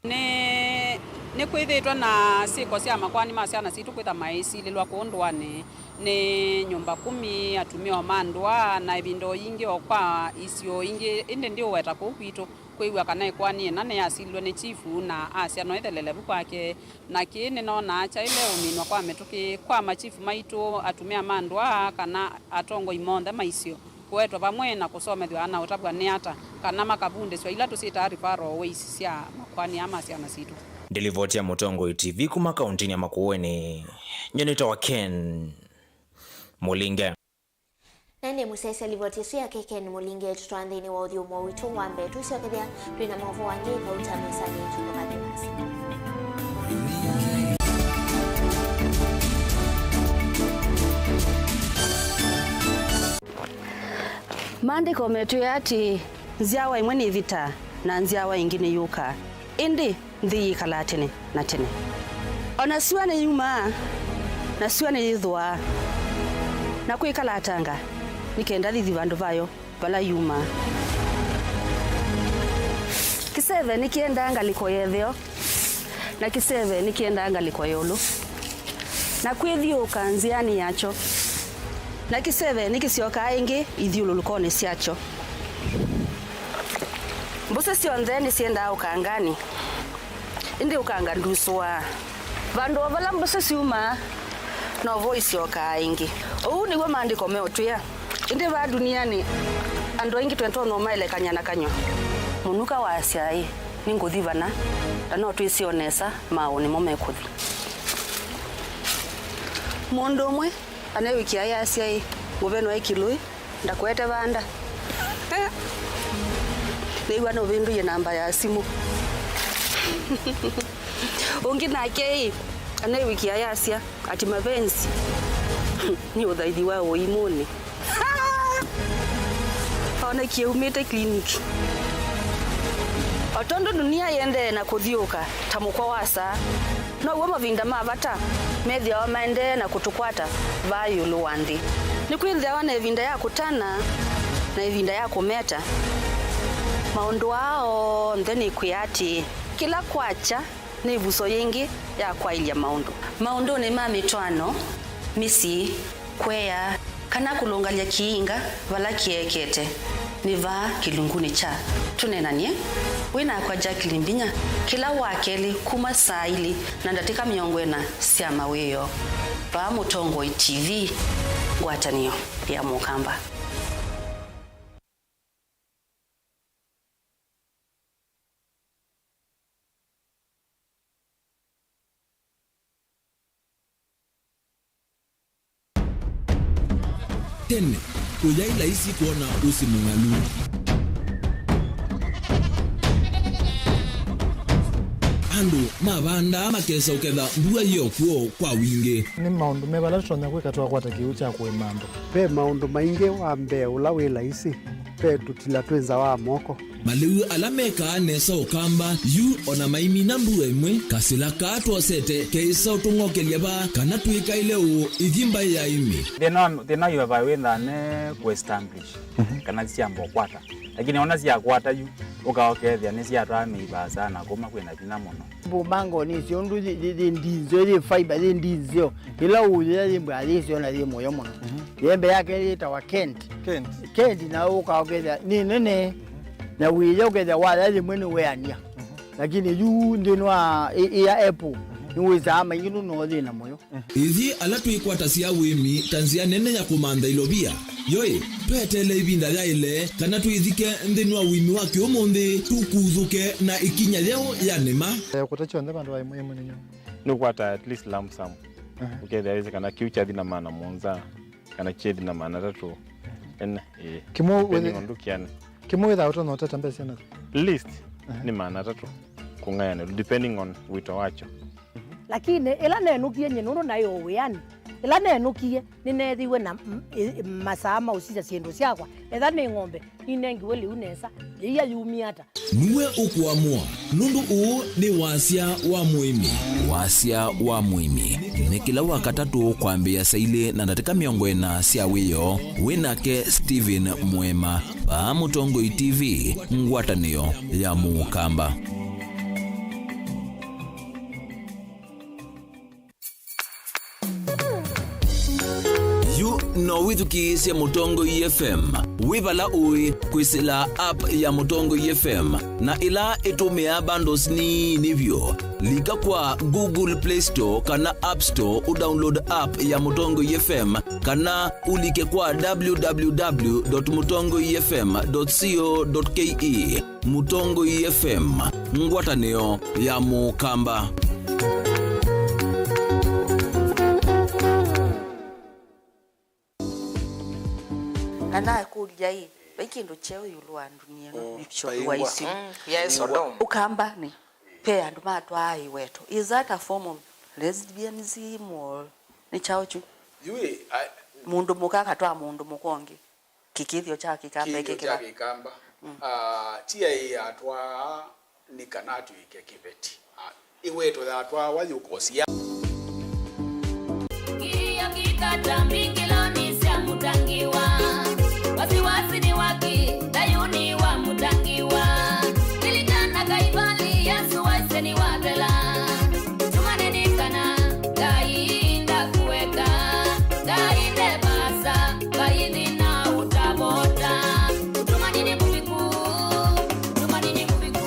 Nĩ Nĩkwĩthĩĩtwe na syĩko sya makoani ma syana sitũ kwĩtha maĩsilĩlwa kũũ ndũanĩ nĩ nyũmba kumi, atumĩa o ma ndũa, na ĩvinda o yingĩ o kwa isio ingĩ, ĩndĩ ndiũweta kũu kwitũ kwĩw'a kana ĩkoani ĩna nĩyasililwe nĩ kyifu na asya no ĩthelele vu kwake. Na kĩĩ nĩnonaa kyaĩle ũminwa kwa mĩtũkĩ kwa machifu maitũ, atumĩa ma ndũa, kana atongoi monthe ma isio kũetwa vamwe na kũsomethw'a na ũtavw'a nĩ ata kana makavundĩsw'a ila tũsyĩtaa referral ways sya makoani aa ma syana sitũ. Ndilivoti ya Mũtongoi T V kuma kauntinĩ ya Makueni, nyie nĩtawa Ken Mũlinge. Na ĩndĩ mũsyaĩĩsya livoti ĩsu yake Ken Mũlinge, tũtwaa nthĩnĩ wa ũthyũmũo witũ wa mbee. Tũisyokethya twĩ na maũvoo angĩ vau ta mesanĩ, tũtũkathe nasi. Maandĩko metwĩe atĩĩ, nzyawa ĩmwe nĩvĩtaa, na nzyawa ĩngĩ nĩyũkaa, ĩndĩ nthĩ yĩkalaa tene na tene. O na syũa nĩyumaa, na syũa nĩyĩthũaa, na kwĩkalatanga, nĩ kenda yĩthi vandũ vayo vala yumaa. Kĩseve nĩkĩendaa ngalĩko ya ĩtheo, na kĩseve nĩkĩendaa ngalĩko ya ĩũlũ, na kwĩthyũũka nzĩanĩ yakyo, na kĩseve nĩkĩsyokaa ĩngĩ ithyũlũlũkonĩ syakyo. Mbũsĩ syonthe nĩsyendaa ũkanganĩ, ĩndĩ ũkanga ndusũaa. Vandũ o vala mbũsĩ syumaa, novo isyokaa ĩngĩ. Ũu nĩw'o Maandĩko meũtwĩa. Ĩndĩ vaa ndunianĩ, andũ aingĩ twĩtonya ũmaelekany'a na kanyw'a. Mũnuka waasya, ĩ, nĩngũthi vana, na no twĩsĩ o nesa maaũ nĩmo mekũthi. Mũndũ ũmwe aneewĩkĩa ayasya, ĩ, mũveno e kĩlũĩ, ndakũete vanda. Nĩw'a nũvĩndũie namba ya simũ. Ũngĩ nake, ĩ, aneewĩkĩa ayasya, ati mapenzi nĩ ũthaithi wa ũimũnĩ. Onekie aumĩte clinic. O tondũ dunia yĩendee na kũthyũũka ta mũkwa wa saa, now'o mavinda ma vata methĩawa maendee na kũtũkwata vaa ĩũlũ wa nthĩ. Nĩkwĩthĩawa na ĩvinda ya kũtana na ĩvinda ya kũmeta. Maũndũ aa onthe nĩkwĩa atĩĩ, kĩla kwakya nĩ ĩvuso yĩngĩ ya kwaĩlya maũndũ. Maũndũnĩ ma mĩtwaano, mĩsyĩ, kũea, kana kũlũngalya kĩinga vala kĩekete, nĩ vaa kĩlungunĩ kya Tũneenany'e wĩ nakwa Jacqueline Mbinya kĩla Wakelĩ kuma saa ilĩ na ndatĩka mĩongo ĩna sya mawĩoo, vaa Mũtongoi T V, ngwatanĩo ya Mũkamba. Tene, kũyaĩ laisi kwona ũsĩ mũng'alu. Andũ mavandaa makesa ũketha mbua yĩ o kw'o kwa wingĩ. Nĩ maũndũ me vala tũtonya kwĩka twakwata kĩw'ũ kya kũĩma andũ? Ve maũndũ maingĩ. Wa mbee ũla wĩ laisi, ve tũtila twĩ nza wa moko. Malĩu ala mekaa nesa Ũkamba yu o na maimina mbua ĩmwe, kasĩla kaa twosete keĩsa ũtũng'okelya vaa kana twĩkaĩle ũũ ithi mbaĩ ya ĩmĩ. Thĩna wa, thĩna wa ivavaĩ wĩthaa ne kũ establish kana syamba ũkwata, lakini ona syakwata yu ũka ũkethĩa nĩsyatwaa mĩivaa sana kuma kwĩna vinya mũno. Mbumangoni icio ũndũ yĩ, yĩ, yĩ ndinzeo, yĩ fiber, yĩ ndinzeo. Ĩla ũyĩa yĩ mbwa yĩsyo na yĩ mũyo mũno. Yembe yake yĩtawa Kent. Kent. Kent na ũka ũkethĩa nĩ nene. Na wĩya ũkethĩa waya yĩmwe nĩ weania. Lakini yu nthĩnĩ wa ĩ-, ĩya Apple, nĩwĩsaa maingĩ nũno thĩna mũyo. Ĩthi ala twĩkwatasya ũĩmi ta nzĩa nene ya kũmantha ilovia. Yoĩ, tweteele ĩvinda yaĩle kana twĩthike nthĩnĩ wa ũĩmi wa kĩũmũnthĩ, tũkuthũke na ĩkinya yeũ ya nĩma. Eh, kũta kyonthe vandũ va ĩmwe ĩmwe nĩ nyũmũ. Nĩũkwata at least lump sum. Aha. Ũkethĩa wĩsĩ kana kĩu kyathi na maana mũonza, kana kyethi na maana atatũ. Ene, ĩĩ. Kĩmwe depending wĩthĩ-, on ndũkĩane. Kĩmwe wĩthaa ũtonya ũtata mbesa na? Least, aha, nĩ maana atatũ kũng'ayanĩlwa, depending on wĩto wakyo. Lakini ĩla nenũkie nyie nũndũ naĩ o wĩanĩ, ĩla nenũkie nĩneethiwe na m-, ĩ-, masaa ma ũsisya syĩndũ syakwa. Etha nĩ ng'ombe, ninengiwe lĩu nesa, yĩia yumie ata? Nue ũkũamũa, nũndũ ũũ nĩ Wasya wa Mũĩmi. Wasya wa Mũĩmi nĩ kĩla Wakatatũ kwambĩĩa saa ilĩ na ndatĩka mĩongo ĩna sya wĩoo, wĩ nake Stephen Mũema, vaa Mũtongoi T V, ngwatanĩo ya Mũkamba. No wĩthukĩĩsye Mũtongoi F M wĩ vala ũĩ kwĩsĩla app ya Mũtongoi F M na ĩla ĩtũmĩaa bundles nini vyũ. Lika kwa Google Play Store kana App Store ũdownload app ya Mũtongoi F M, kana ũlike kwa w w w dot mũtongoi f m dot co dot k e. Mũtongoi F M, ngwatanĩo ya Mũkamba. Na nakũlya ĩ, vai kĩndũ kyeũ ĩũlũ wa ndunia ĩno? Mm, nĩ kyo vai wa ngwa. Isu. Mm, yes, Sodom. Ũkambanĩ, ve andũ matwaa ĩweto. Is that a form of lesbianism or nĩ kyaũ kyu? Yu ĩ, I- Mũndũ mũka akatwaa mũndũ mũka ũngĩ. Kĩkĩthyo kya Kĩkamba. Kĩkĩthyo kya ĩkĩkĩla Kĩkamba. Mm. Ah, ti aĩ atwaa nĩ kana twĩke kĩveti. Ah, ĩweto yatwawa yũkosia. Ngiyo kikata mbingiloni sya Mũtangiwa. Wasiwasi ni waki, thayuni wa Mũtangiwa. Lilikana Kaivali, Yesu waisye ni wathela. Tumanini kana Ngai ndakueka, Ngai ndevasa, Ngai thina utavota. Utumanini mũviku, utumanini mũviku.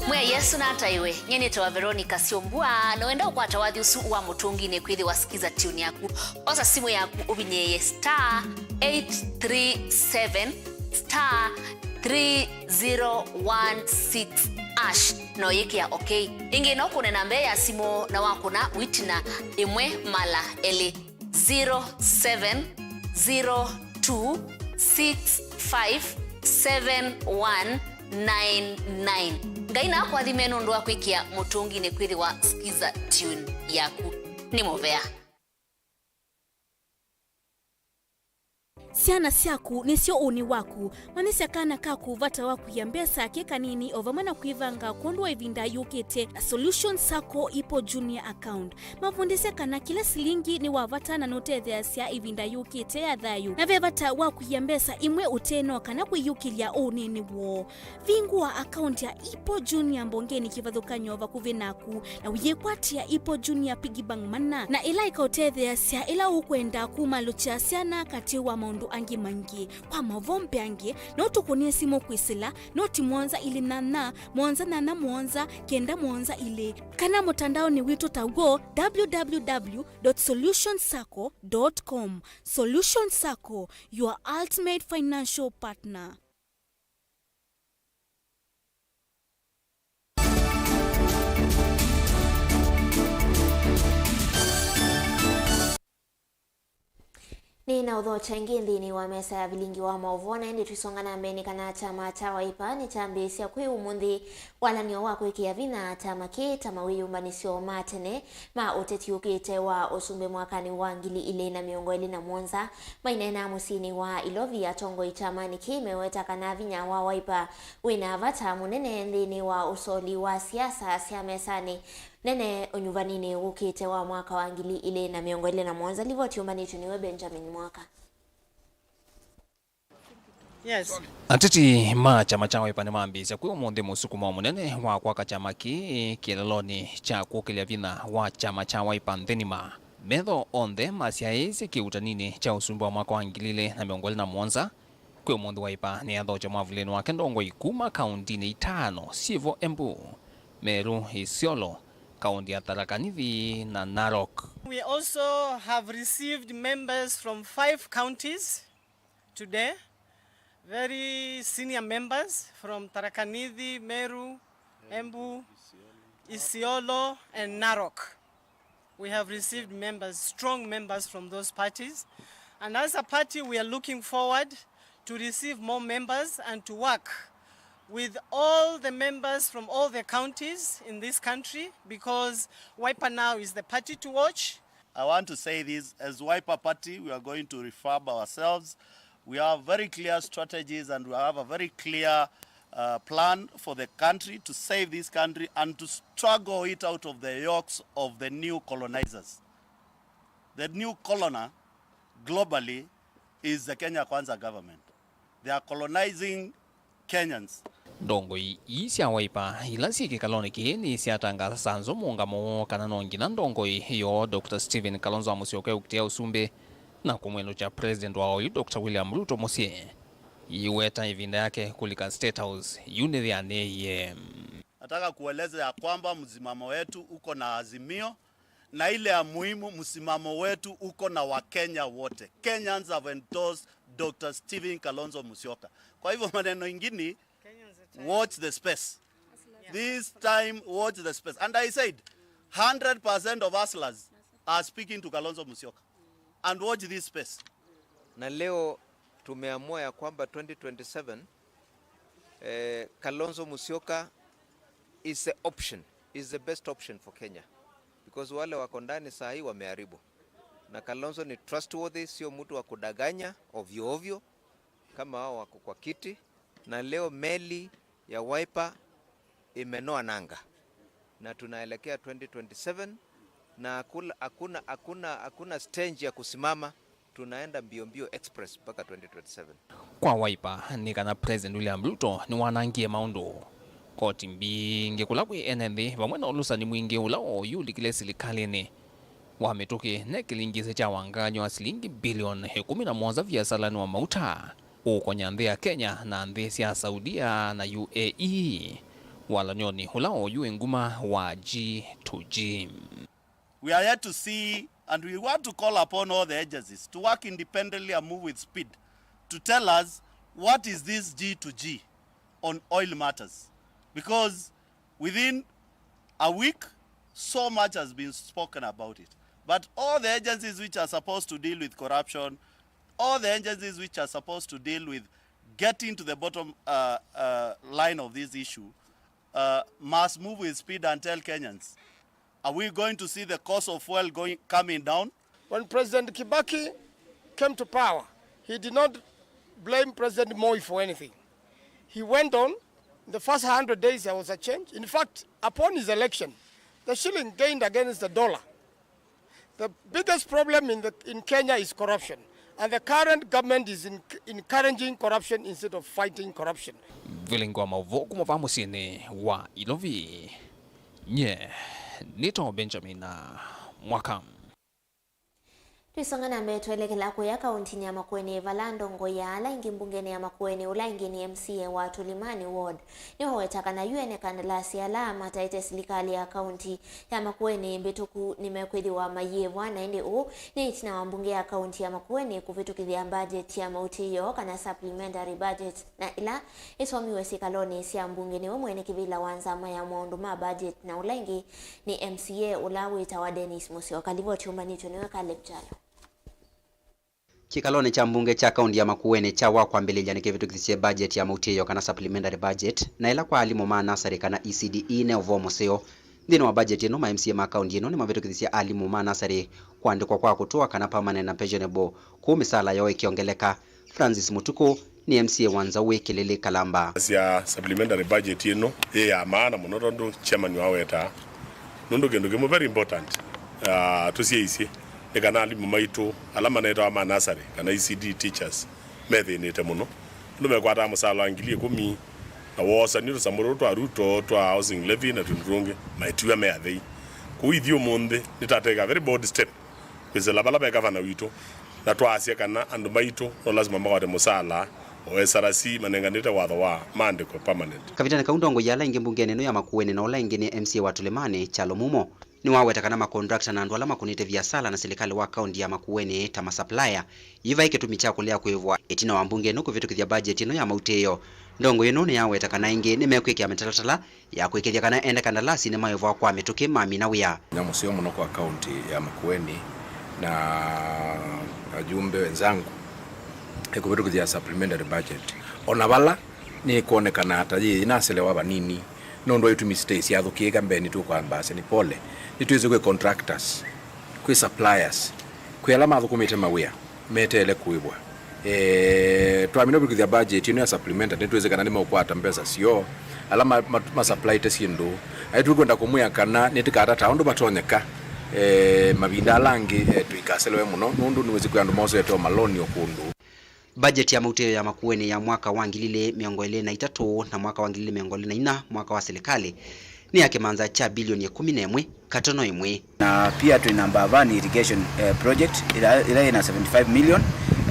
Mwĩa Yesu nataiwe. Nyie nĩtawa Veronica Syombua, na wenda ũkwata wathi ũsu wa Mũtũnginĩ kwĩthĩwa Skiza Tune yaku, osa simũ yaku ũvinyĩĩe star eight three seven star three zero one six hash, na ũyĩkĩa okay. Ĩngĩ no kũne namba ya simũ na wakũna wĩtina ĩmwe mala elĩ. Zero seven zero two six five seven one nine nine. Ngai nakũathime nũndũ wa kwĩkĩa Mũtũnginĩ kwĩthĩwa Skiza Tune yaku. Nĩ mũvea. Syana syaku nĩsyo ũnĩ waku. Manyĩsya kana kaku vata wa kũia mbesa ke kanini o vamwe na kwĩvanga kwondũ wa ĩvinda yũkĩte na Solution Sacco Ipo Junior Account. Mavundĩsye kana kĩla silingi nĩ wa vata na nũtetheeasya ĩvinda yũkĩte ya thayũ, na ve vata wa kũia mbesa imwe ũteno kana kwĩyũkĩlya ũnĩnĩ woo. Vingũa akaunti ya Ipo Junior mbongenĩ kĩvathũkany'o vakuvĩ naku, na ũyĩkwatĩa Ipo Junior Piggy Bank mana, na ĩla ĩkaũtetheeasya ĩla ũkwenda kumalũkya syana katĩ wa maũndũ angĩ maingĩ. Kwa maũvoo mbeange, no tũkũnĩe simũ kwĩsĩla noti mũonza ilĩ nyanya, mũonza nyanya mũonza, kenda mũonza ilĩ, kana mũtandaonĩ witũ taw'o, w w w dot solution sacco dot com. Solution Sacco, your ultimate financial partner. Nĩ na ũthokya ĩngĩ nthĩnĩ wa mesa ya vilingi wa maũvoo, na ĩndĩ twisonga na mbee nĩ kana kyama kya Wiper nĩkyambĩĩsya kwĩ ũmũnthĩ walan'yo wa kwĩkĩa vinya kyama kĩĩ ta mawĩyũmbanĩsyo ma tene ma ũteti ũkĩte wa ũsumbĩ mwakanĩ wa ngili ilĩ na mĩongo ĩlĩ na mũonza. Maineena mũsyĩnĩ wa Ilovi, atongoi kyamanĩ kĩĩ meweta kana vinya wa Wiper wĩ na vata mũnene nthĩnĩ wa ũsoli wa siasa sya mesanĩ nene ũnyuvaninĩ wũkĩte wa mwaka wa ngili ilĩ na mĩongo ĩlĩ na mũonza. Livoti yũmbanĩtw'e nĩwe Benjamin Mwaka. Yes. Ateti ma kyama kya Wiper nĩmambĩĩsya kwĩ ũmũnthĩ mũsukumo mũnene wa kwaka kyama kĩĩ kĩlalonĩ kya kũkĩlya vinya wa kyama kya Wiper nthĩ ng'ima. Metho onthe masyaĩĩsye kĩũtaninĩ kya ũsumbĩ wa mwaka wa ngili ilĩ na mĩongo ĩlĩ na mũonza. Kwĩ ũmũnthĩ Wiper nĩyathokya mwavulĩnĩ wake ndongoi kuma kaũntinĩ itano syĩvo: Embu, Meru, Isiolo, kaũnti ya Tharaka Nithi na Narok. We also have received members from five counties today, very senior members from Tharaka Nithi, Meru, Embu, Isiolo, and Narok. We have received members, strong members from those parties. And as a party, we are looking forward to receive more members and to work with all the members from all the counties in this country, because Wiper now is the party to watch. I want to say this, as Wiper Party, we are going to refurb ourselves. We have very clear strategies and we have a very clear, uh, plan for the country, to save this country and to struggle it out of the yokes of the new colonizers. The new colonizer globally is the Kenya Kwanza government. They are colonizing Kenyans. Ndongoi ii sya Wiper ila syĩ kĩkalonĩ kĩĩ nĩsyatangaasa nzũ mũũngamo woo kana no nginya ndongoi yoo Doctor Stephen Kalonzo wa Musyoka eũkitĩa ũsumbĩ. Na kũmwĩlũkya President wa oyu, Doctor William Ruto, mũsyĩ, iweta ĩvinda yake kũlika State House yu nĩthĩanĩie. Nataka kueleza ya kwamba msimamo wetu uko na Azimio, na ile ya muhimu, msimamo wetu uko na Wakenya wote. Kenyans have endorsed Doctor Stephen Kalonzo Musyoka. Kwa hivyo, maneno ingine, watch the space. This time, watch the space. And I said, hundred percent of hustlers are speaking to Kalonzo Musyoka. And watch this space. Na leo tumeamua ya kwamba twenty twenty-seven, eh, Kalonzo Musyoka is the option, is the best option for Kenya. Because wale wako ndani saa hii wameharibu. Na Kalonzo ni trustworthy, sio mtu wa kudanganya ovyo ovyo kama hao wako kwa kiti. Na leo meli ya Wiper imenoa nanga. Na tunaelekea twenty twenty-seven, na hakuna, hakuna, hakuna, hakuna stage ya kusimama. Tunaenda mbio mbio express mpaka twenty twenty-seven. Kwa Wiper, nĩ kana President William Ruto nĩwanangie maũndũ. Koti mbingĩ kũla kwĩ ene nthĩ, vamwe na ũlũsani mwingĩ ũla oyu ũlikile silikalĩnĩ wa mĩtũkĩ, ne kĩlingĩsĩ kya wangany'o wa silingi bilioni ĩkũmi na mũonza viasalanĩ wa mauta ũũkonya nthĩ ya Kenya na nthĩ sya Saudia na U A E, walany'onĩ ũla oyu wĩ nguma wa G to G. We are yet to see, and we want to call upon all the agencies to work independently and move with speed to tell us what is this G to G on oil matters, because within a week, so much has been spoken about it. But all the agencies which are supposed to deal with corruption, all the agencies which are supposed to deal with getting to the bottom, uh, uh, line of this issue, uh, must move with speed and tell Kenyans, are we going to see the cost of fuel going, coming down? When President Kibaki came to power, he did not blame President Moi for anything. He went on. The first hundred days, there was a change. In fact, upon his election, the shilling gained against the dollar. The biggest problem in the, in Kenya is corruption. And the current government is in, encouraging corruption instead of fighting corruption. Vilingwa maũvoo kuma va mũsyĩnĩ wa Ilovi. Nye nĩtawa Benjamin Mwaka. Twĩsonga na mbee, twelekela kũya kauntinĩ ya Makueni, vala ndongoi ya ala aingĩ mbungenĩ ya Makueni, ũla aingĩ nĩ M C A wa Tulimani Ward, nĩwaweta kana yu ene kandalasi ala mataĩte silikalĩ ya kaunti ya Makueni mbĩtũku nĩmekwĩthĩwa mayĩĩvwa, na ĩndĩ ũu nĩ ĩtina wa mbunge ya kaunti ya Makueni kũvĩtũkĩthya budget ya mautĩĩo kana supplementary budget, na ĩla ĩsomiwe syĩkalonĩ sya mbunge nĩwe mwene kĩvĩla wa nzama ya maũndũ ma budget, na ũla ĩngĩ nĩ M C A ũla wĩtawa Dennis Musyoka. Livoti yũmbanĩtw'e nĩwe Caleb Kyalo. Kĩkalonĩ kya mbunge kya kaunti ya Makueni kya wa kwambĩlĩlya nĩkĩvĩtũkithisye budget ya mautĩĩo kana supplementary budget, na ĩla kwa alimũ ma nasarĩ kana E C D E ne ũvoo mũseo. Nthĩnĩ wa budget ĩno, ma M C A ma kaunti ĩno nĩmavĩtũkithisye alimũ ma nasarĩ kũandĩkwa kwa kũtũa kana permanent na pensionable, kũu mĩsaala yoo ĩkĩongeleka. Francis Mũtukũ nĩ M C A wa Nzaũ wĩ Kĩlĩlĩ Kalamba. Sya supplementary budget ĩno yĩ ya maana mũno tondũ chairman wawetaa, nũndũ kĩndũ kĩmwe very important, ah, tũsyaisye nĩ kana alimũ maitũ ala manetawa ma nasarĩ kana E C D teachers methĩnĩte mũno, nũndũ mekwataa mũsaala wa ngili ĩkũmi, na woosany'a tũsamũ tũtũ twa Ruto twa housing levy na tũndũ tũngĩ, maetiwa me athei. Kũu ithyĩ ũmũnthĩ nĩtateka very bold step kwĩsĩla vala ve gavana witũ, na twaasya kana andũ maitũ no lasima makwate mũsaala o S R C manenganĩte watho wa maandĩko permanent. Kavindanĩ kau, ndongoi ya ala aingĩ mbungenĩ ĩno ya Makueni na ũla ĩngĩ nĩ M C A wa Tulimani, Kyalo Mumo, nĩwaweta kana makondakta na andũ ala makũnĩte viasala na silikalĩ wa kaunti ya Makueni ta masupplier, yu vai kĩtumi kya kũlea kũĩvwa ĩtina wa mbunge ĩno kũvĩtũkĩthya budget ĩno ya mautĩĩo. Ndongoi ĩno nĩyaweta kana aingĩ nĩmekwĩkĩa mĩtalatala ya kũĩkĩĩthya kana ene kandalasi nĩmaĩvwa kwa mĩtũkĩ mamina wĩa. Nĩ mũseo mũno kwa kaunti ya Makueni na ajumbe wenzangu, eh, kũvĩtũkĩthya supplementary budget. O na vala nĩkwonekana ta yĩ inaselewa vanini, nũndũ wa itumi sitei syathũkĩĩka mbee, nĩtũkwambasya nĩ pole. Nĩtwĩsĩ kwĩ contractors, kwĩ suppliers, kwĩ ala mathũkũmĩte mawĩa meteele kũĩvwa. Eh, twamina kũvikĩthya budget ĩno ya supplementary, nĩtwĩsĩ kana nĩmeũkwata mbesa syoo, ala ma, ma, ma supplyĩte syĩndũ. Aĩ tũkwenda kũmwĩa kana nĩtĩkatata ũndũ vatonyeka, eh, mavinda ala angĩ, eh, tũikaselewe mũno, nũndũ nĩwĩsĩ kwĩ andũ mosete o maloni o kũndũ. Budget ya mautĩĩo ya Makueni ya mwaka wa ngili ilĩ mĩongo ĩlĩ na itatũ na mwaka wa ngili ilĩ mĩongo ĩlĩ na inya, mwaka wa silikalĩ, nĩ ya kĩmanza kya bilioni ĩkũmi na ĩmwe katono ĩmwe. Na pia twĩ na Mbavani irrigation, eh, project ĩla, ĩla ĩna seventy-five million,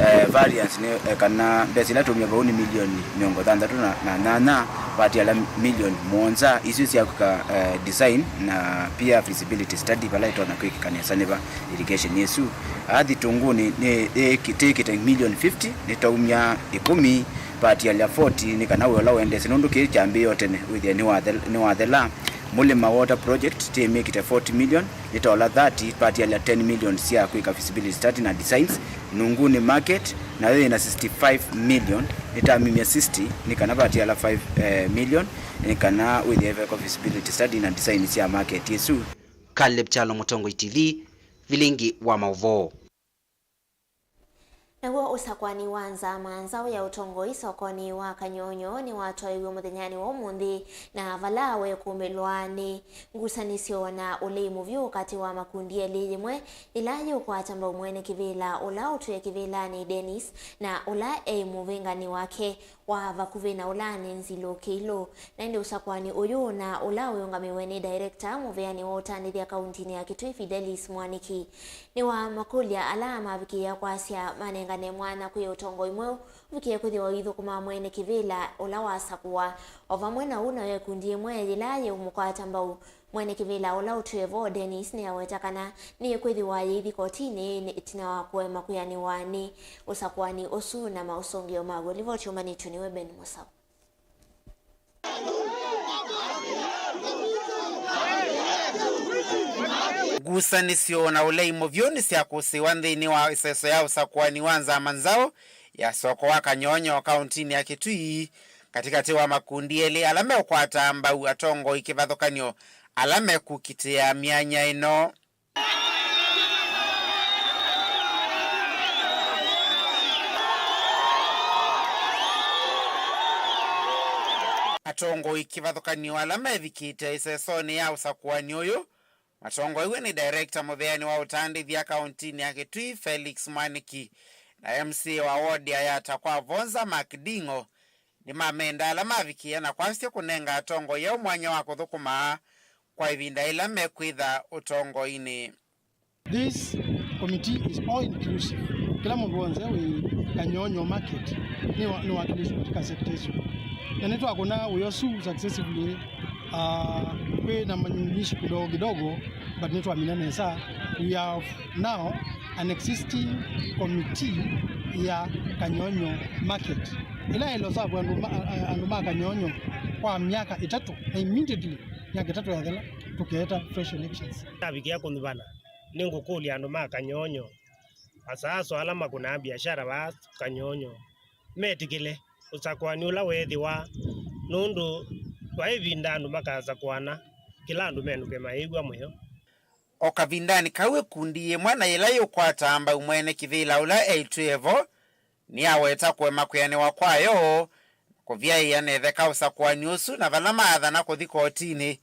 eh, variance nĩ, eh, kana mbesa ila tũmia vau nĩ milioni mĩongo thanthatũ na, na nyanya, vatiala milioni mũonza, isu sya kwĩka, eh, design na pia feasibility study vala ĩtonya kwĩkĩka nesa nĩ va irrigation ĩsu. Athi tũngũnĩ nĩ, nĩ, tĩkĩte milioni fifty, nĩtaumya ĩkũmi, vatiala forty nĩ kana wĩa ũla ũendesye, nũndũ kĩĩ kyambĩĩe o tene wĩthĩa nĩwathel-, nĩwathela. Mulima Water Project tĩmĩkĩte forty million, nĩtaola thirty, vatiala ten million sya kwĩka feasibility study na designs. Nunguni Market nayo yĩna sixty-five million, nĩtamimya sixty, nĩ kana vatiala five, eh, million, nĩ kana wĩthĩe vekwa feasibility study na design sya market ĩsu. Caleb Kyalo, Mũtongoi T V, Vilingi wa Maũvoo. Naw'o ũsakũani wa nzama nzaũ ya ũtongoi sokonĩ wa Kanyonyo nĩwatwaĩiw'e mũthenyanĩ wa ũmũnthĩ, na vala wekũmĩlwa nĩ ngusanĩsyo na ũlei mũvyũ katĩ wa makundi elĩ, yĩmwe yĩla yĩũkwata mbau mwene kĩvĩla ũla ũtwĩe kĩvĩlanĩ Dennis, na ũla e mũvĩnganĩ wake wa vakuvĩ na ũla nĩ Nzilũ Kĩilũ. Na ĩndĩ ũsakũani ũyũ na ũla ũyũngamĩwe nĩ director mũvĩanĩ wa ũtandĩthya kauntinĩ ya Kitui, Fidelis Mwaniki, nĩwamakũlya ala mavikĩĩa kwasya manengane mwanya kwĩ ũtongoi mweũ ũvikĩe kwĩthĩwa ũithũkũma mwene kĩvĩla ũla wasakũwa. O vamwe na ũu, nayo ĩkundi ĩmwe yĩla yĩũmũkwata mbau mwene kĩvĩla ũla ũtwĩe vo, Dennis, nĩyaweta kana nĩĩkwĩthĩwa yĩithi kotinĩ ĩtina wa kũema kwĩanĩwa nĩ ũsakũani ũsu na maũsũngĩo maw'o. Livoti yũmbanĩtw'e nĩwe Ben Mũsau. Ngusanĩsyo na ũlei mũvyũ nĩsyakũsĩĩwa nthĩnĩ wa ĩseso ya ũsakũani wa nzama nzaũ ya soko wa Kanyonyo kauntinĩ ya Kitui, katĩkatĩ wa makundi elĩ ala meũkwata mbau atongoi kĩvathũkany'o ala mekũkitĩa myanya ĩno. Atongoi kĩvathũkany'o ala mevikĩte ĩsesonĩ ya ũsakũani ũyũ matongoew'e nĩ director mũveani wa ũtandĩthya kauntinĩ ya Kitui, Felix Mwaniki, na M C A wa ward ya Yatta kwa Vonza, Mark Nding'o, nĩmamenda ala mavikĩĩa na kwasya kũnenga atongoi ao mwanya wa kũthũkũma kwa ĩvinda yĩla mekwĩtha ũtongoinĩ. This committee is all inclusive. Kĩla mũndũ w'onthe wĩ Kanyonyo market nĩ wa-, nĩwakilishwa katika sector ĩsu. Na nĩtwakũna wĩa ũsu successively, uh, kwĩ na manyunyishi kidogo kidogo, but nĩtwamina nesa. We have now an existing committee ya Kanyonyo market. Ĩla ĩlosavu andũ ma, a-, a-, andũ ma Kanyonyo kwa myaka ĩtatũ, na immediately myaka ĩtatũ yathela, tũkeeta fresh elections. Ndavikĩa kũnyuvana, nĩngũkũlya andũ ma Kanyonyo, asaaso ala makũnaa biashara vaa Kanyonyo, metĩkĩle ũsakũani ũla weethĩwa, nũndũ vai ĩvinda andũ makasakũana, kĩla andũ menũke mayĩw'a mũyo. O kavindanĩ kau, ĩkundi yĩmwe na yĩla yĩũkwata mbau mwene kĩvĩla ũla eĩtwĩe vo nĩyaweta kũema kwĩanĩwa kwayo na kũvyaĩĩa na ĩtheka ũsakũani ũsu, na vala maathana kũthi kotinĩ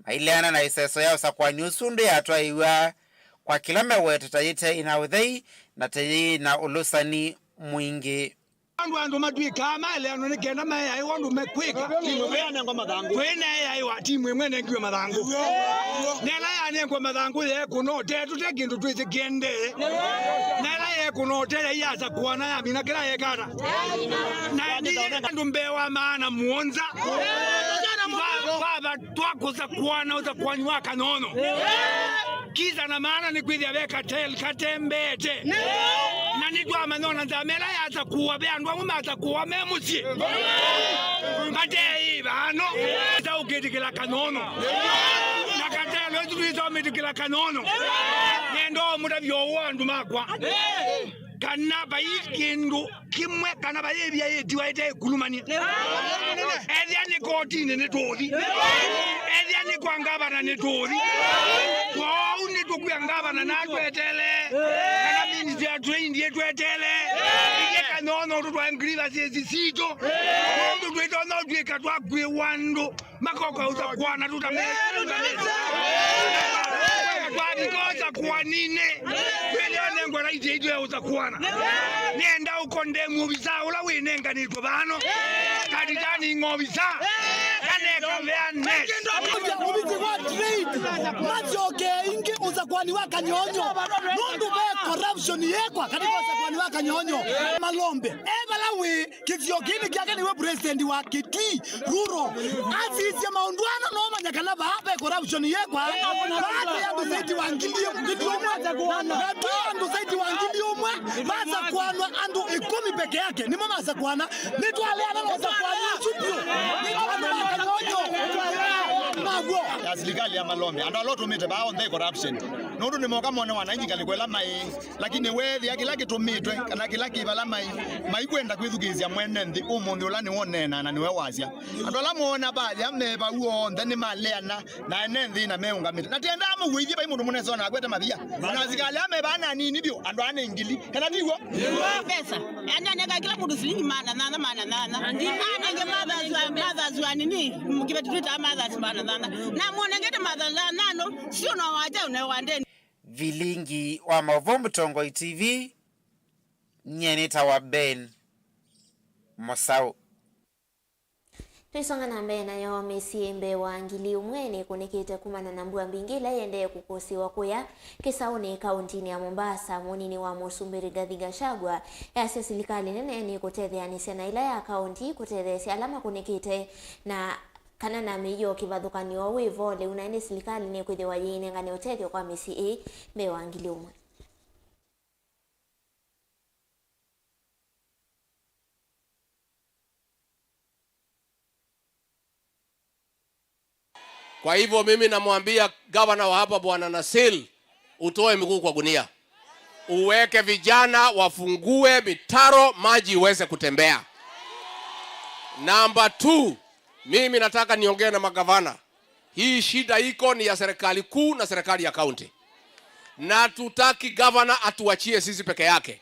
maileana na ĩseso ya ũsakũani ũsu ũndũ yatwaĩw'a kwa kĩla meweta ta yĩte ĩna ũthei na ta yĩĩ na ũlũsani mwingĩ. Andũ, andũ matw'ĩkaa maeleanwa nĩ kenda maeaĩwa ũndũ mekwĩka. Timu ĩmwe yanengwa mathangũ. Kwĩ na eaĩwa timu ĩmwe ĩnengiwe mathangũ. Na ĩla yanengwa mathangũ yeekũna ũtee, tũte kĩndũ twĩsĩ kĩendee. Na ĩla yeekũna ũtee, yaiyasakũana yamina kĩla yekata. Na nĩ andũ mbee wa maana mũonza. Kwa, kwa vatwa kũsakũana ũsakũani wa Kanyonyo. Kisa na maana nĩ kwĩthĩa ve cartel katembeete. Na nĩtwamanya ona nzama ĩla yasakũwa, ve andũ amwe masakũwa me mũsyĩ. Mateĩva ano. Ĩsa ũkĩtĩkĩla Kanyonyo. Na cartel ĩsu twĩsa ũmĩtĩkĩla Kanyonyo. Nenda ũmũtavya ũũ andũ makwa. Kana vai kĩndũ kĩmwe kana vai ĩvia yĩtiwa ĩte ĩkulumanie. Ethĩa nĩ kotinĩ nĩtũũthi. Ethĩa nĩ kwa ngavana nĩtũũthi. Kwoou nĩtũkwĩa ngavana na atwetele. Kana ministry ya trade ĩtwetele. Ithyĩ Kanyonyo tũtwae grievances sitũ. Nũndũ twĩtonya ũtw'ĩka twakwĩwa andũ. Makoka ũsakũana tũtamesa. Twavika ũsakũaninĩ. Ĩndĩ anengwa right ĩitũ ya ũsakũana. Nĩenda ũkondemu ovisa ũla wĩnenganĩtwe vano. Kandidani ng'ovisa. Kaneka vea next. Ovisi wa trade. Masyoke ingĩ ũsakũani wa Kanyonyo. Nũndũ ve corruption yekwa katika ũsakũani wa Kanyonyo. Malombe. E vala wĩ. Kĩsio kĩĩ nĩ kyake nĩwe president wa Kitui Rural. Asisye maũndũ ana no manya kana vaa ve corruption yekwa. Vaa ve andũ zaidi wa ngili, ngili ũmwe. Na tu andũ zaidi wa ngili ũmwe masakũanwa andũ ĩkũmi peke yake nĩmo masakũana. Nĩtwaleana na ũsakũani ũsu vyũ. Nĩtwaleana na Kanyonyo. Naw'o. Ya serikali ya Malombe. Andũ ala ũtũmĩte vaa onthe corruption. Nũndũ nĩmoka mone wananchi ngalĩko ĩla maĩ. Lakini weethĩa kĩla kĩtũmĩtwe, kana kĩla kĩ vala mai-, maikwenda kwĩthukĩĩsya mwene nthĩ ũmũnthĩ ũla nĩwe ũneenaa na nĩwe wasya. Andũ ala moona vaya me vau onthe nĩmaleana na ene nthĩ na meũngamĩte. Na tĩendaa mũw'o ithyĩ vai mũndũ mũnesa ona akwete mavia. Ona asikalĩ aa me vaa na anini vyũ, andũ aa nĩ ngili. Kana ti w'o? Pesa. Yaani anenga kila mtu shilingi maana nana, maana nana. Anenge Mothers wa, Mothers wa nini? Kĩveti twĩtaa Mothers maana nana. Na mũnengete Mothers nana, sio na waja na wandeni. Vilingi wa maũvoo Mũtongoi T V, nyie nĩtawa Ben Mũsaũ. Twĩsonga na mbee nayo, mĩsyĩ mbee wa ngili ũmwe nĩkũnĩkĩte kumana na mbua mbingĩ ĩla ĩendee kũkũsĩĩwa kũya kĩsaũnĩ kaũntinĩ ya Mombasa. Mũnini wa mũsumbĩ Rigathi Gachagua easya silikalĩ nene nĩkũtetheanĩsya na ĩla ya kaũnti kũtetheesya ala makũnĩkĩte na kana na mĩio kĩvathũkany'o wĩ vo lĩu, na ĩndĩ silikalĩ nĩkwĩthĩwa yĩinengane ũtethyo kwa mĩsyĩ ĩĩ mbee wa ngili ũmwe. Kwa hivyo mimi namwambia gavana wa hapa, Bwana Nasil, utoe mguu kwa gunia. Uweke vijana wafungue mitaro, maji iweze kutembea. Number two, mimi nataka niongee na magavana. Hii shida iko ni ya serikali kuu na serikali ya kaunti. Na tutaki gavana atuachie sisi peke yake.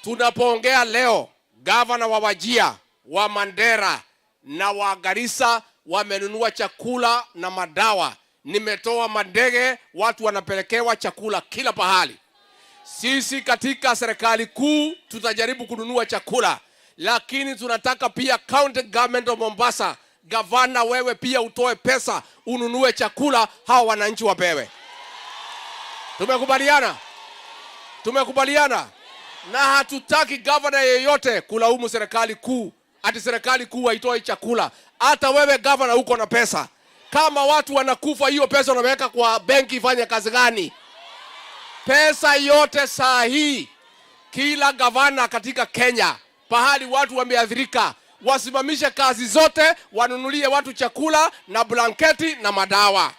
Tunapoongea leo, gavana wa Wajir, wa Mandera na wa Garissa wamenunua chakula na madawa. Nimetoa mandege, watu wanapelekewa chakula kila pahali. Sisi katika serikali kuu tutajaribu kununua chakula, lakini tunataka pia County Government of Mombasa, gavana, wewe pia utoe pesa ununue chakula hawa wananchi wapewe. Tumekubaliana? Tumekubaliana? Na hatutaki gavana yeyote kulaumu serikali kuu ati serikali kuu haitoi chakula. Hata wewe gavana uko na pesa. Kama watu wanakufa, hiyo pesa unaweka kwa benki ifanye kazi gani? Pesa yote saa hii, kila gavana katika Kenya, pahali watu wameathirika, wasimamishe kazi zote, wanunulie watu chakula na blanketi na madawa.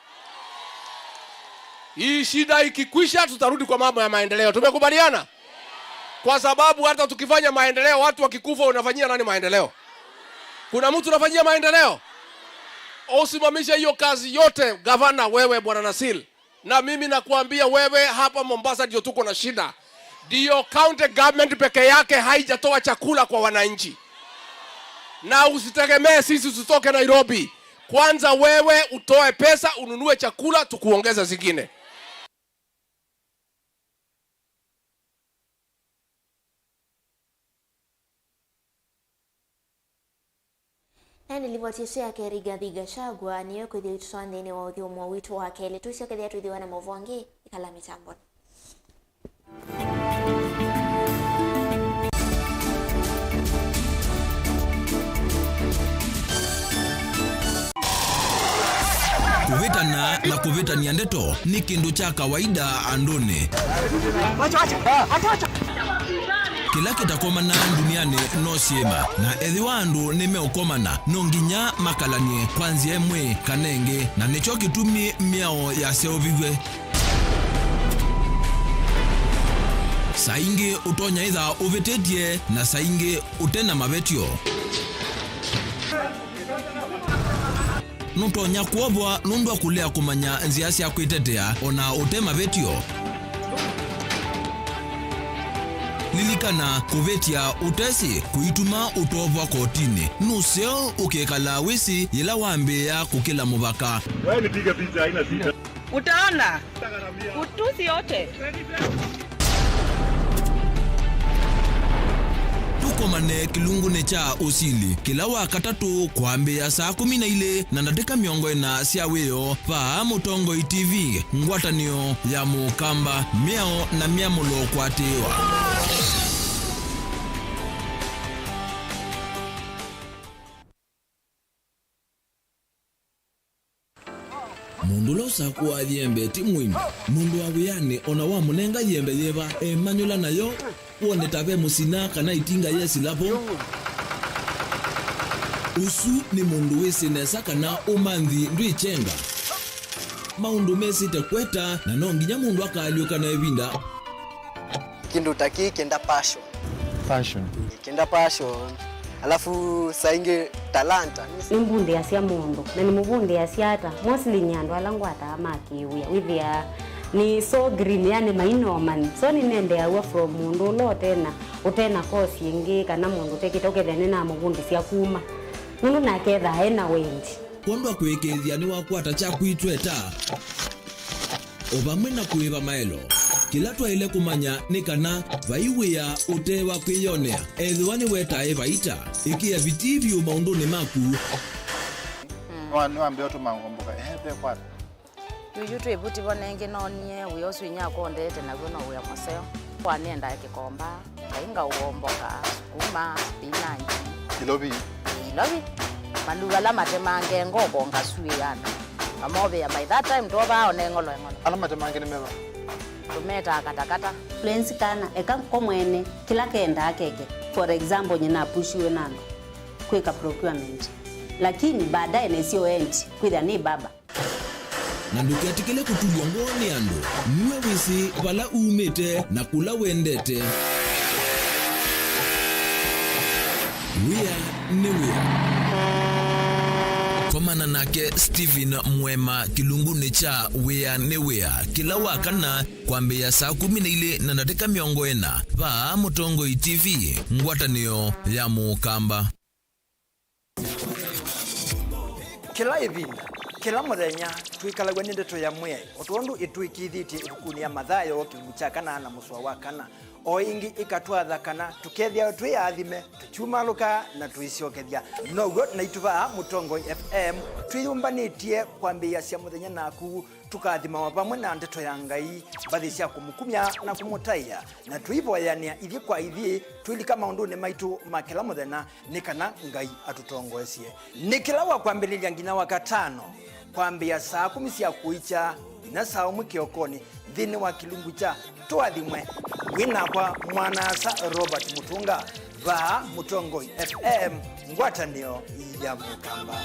Hii shida ikikwisha, tutarudi kwa mambo ya maendeleo. Tumekubaliana? Kwa sababu hata tukifanya maendeleo, watu wakikufa, unafanyia nani maendeleo? Kuna mtu unafanyia maendeleo? Usimamishe hiyo kazi yote, gavana wewe, Bwana Nasil. Na mimi nakuambia wewe, hapa Mombasa ndio tuko na shida. Ndio county government peke yake haijatoa chakula kwa wananchi. Na usitegemee sisi tutoke Nairobi. Kwanza wewe utoe pesa, ununue chakula, tukuongeze zingine. Na nĩ livoti ĩsu yake Rigathi Gachagua nĩyo ĩkwĩthĩwa ĩtũtwaa nthĩnĩ wa ũthũmũo witũ wa kelĩ. Tũisokethĩa twĩthĩwa na maũvoo angĩ, ĩkala mĩtambonĩ. Kũvĩtana na kũvĩtany'a ndeto nĩ kĩndũ kya kawaida andũnĩ. Kĩla kĩtakomana ndunianĩ no syĩma, na ethĩwa andũ nĩmeũkomana, no nginya makalany'e kwa nzĩa ĩmwe kana ĩngĩ, na nĩkyo kĩtumi mĩao yaseũviw'e. Saa ingĩ ũtonya ĩtha ũvĩtĩtye, na saa ingĩ ũte na mavetyo. Nũtonya kwovwa nũndũ wa kũlea kũmanya nzĩa sya kwĩtetea o na ũte mavetyo. Lilikana, kũvĩtya ũtesĩ kũituma ũtovwa kotinĩ. Nũseo ũkĩkalaa wĩsĩ yĩla wambĩĩa kũkĩla mũvaka. Wewe nipige picha, haina shida. Utaona utusi yote. Ũmane kĩlungunĩ kya ũsili kĩla wa katatũ kwambĩĩa saa kũmi na ilĩ na ndatĩka mĩongo ĩna sya wĩoo vaa Mũtongoi T V, ngwatanĩo ya Mũkamba, mĩao na myamũlo kũatĩĩwa. Mũndũ ũla ũsakũaa yembe ti mũimi. Mũndũ wa wĩanĩ o na wamũnenga yembe yĩva, emanyũla nayo, wone ta ve mũsina kana ĩtinga yesila vo. Ũsu nĩ mũndũ wĩsĩ nesa kana ũmanthi ndwĩkyenga. Maũndũ mesĩte kweta, na no nginya mũndũ akaalyũka na ĩvinda. Kĩndũ ta kĩĩ kĩenda passion. Passion. Kĩenda passion. Alafu saa ingĩ talanta. Nĩmbundĩasya mũndũ, na nĩmũvundĩasya ata? Mostly nĩ andũ ala ngwataa ma kĩwĩa. Wĩthĩaa nĩ so green, yani mainomani. So nĩnendeaw'a from mũndũ ũla ũtena, ũtena course ĩngĩ, kana mũndũ ũtekĩte, ũkethĩa nĩnamũvundĩsya kuma. Nũndũ nake ethaa ena wendi. Kwondwa kũĩkĩĩthya nĩwakwata kyaku itweta. O vamwe na kũĩva maelo. Kĩla twaĩle kũmanya nĩ kana vai wĩa ũte wa kwĩyonea, ethĩwa nĩwetae vaita. Ĩkĩa vitii vyũ maũndũnĩ maku. Nĩwa-, nĩwambĩa ũtũma ngomboka, ehe, ve kwata. Yuyu twĩ vuti vo nengĩ noonie wĩa ũsu inyakwa ũndete naw'o no wĩa mũseo. Kwa nĩendae kĩkomba. Ngai ngaũomboka, sukuma, spinach. Ilovi. Ilovi. Mandu ala matemange ngoko ngasuĩana. Mamovea by that time twovaa one ng'olo eng'olo. Ala matemange nĩ meva? Tũmetaa katakata. Lens kana, eka ko mwene, kĩla kendaa keke. For example, nyina apushiwe na andũ kwĩka procurement. Lakini baadaye nesio endi, kwĩthĩa nĩ baba. Na ndũketĩkĩle kũtulw'a ngoo nĩ andũ. Nue wĩsĩ vala umĩte na kũla wendete. Wĩa nĩ wĩa. Komana nake Stephen Mwema kĩlungunĩ kya Wĩa nĩ Wĩa kĩla wa kana kwambĩĩa saa kũmi na ilĩ na ndatĩka mĩongo ĩna vaa Mũtongoi T V, ngwatanĩo ya Mũkamba. Kĩla ĩvinda, kĩla mũthenya, twĩkalaw'a nĩ ndeto ya Mwĩai, o tondũ ĩtwĩkĩĩthĩtye ĩvukunĩ ya Mathayo kĩlungu kya kana na mũsoa wa kana. O ĩngĩ ĩkatwatha kana tũkethĩawa twĩ aathime, tũkyumalũka na tũisyokethya. Now'o naitũ vaa Mũtongoi F M twĩyũmbanĩtye kwambĩĩasya mũthenya naku, tũkathimawa vamwe na ndeto ya Ngai, mbathi sya kũmũkumya na kũmũtaĩa, na tũivoyanĩa ithyĩ kwa ithyĩ, twĩlika maũndũnĩ maitũ ma kĩla mũthenya, nĩ kana Ngai atũtongoesye. Nĩ kĩla wa kwambĩlĩlya nginya wa katano, kwambĩĩa saa kũmi sya kũikya nginya saa ũmwe kĩokonĩ, nthĩnĩ wa kĩlungu kya Tũathimwe, wĩ nakwa mwana-a-asa Robert Mũtũnga, vaa Mũtongoi F M, ngwatanĩo ya Mũkamba.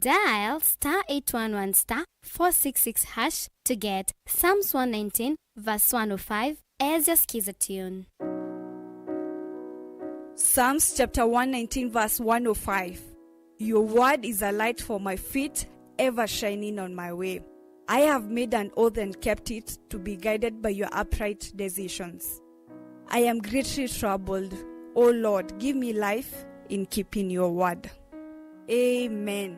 Dial star eight one one star four six six hash to get Psalms one nineteen verse one oh five as your Skiza tune. Psalms chapter one nineteen verse one oh five. Your word is a light for my feet, ever shining on my way. I have made an oath and kept it, to be guided by your upright decisions. I am greatly troubled. O Lord, give me life in keeping your word. Amen.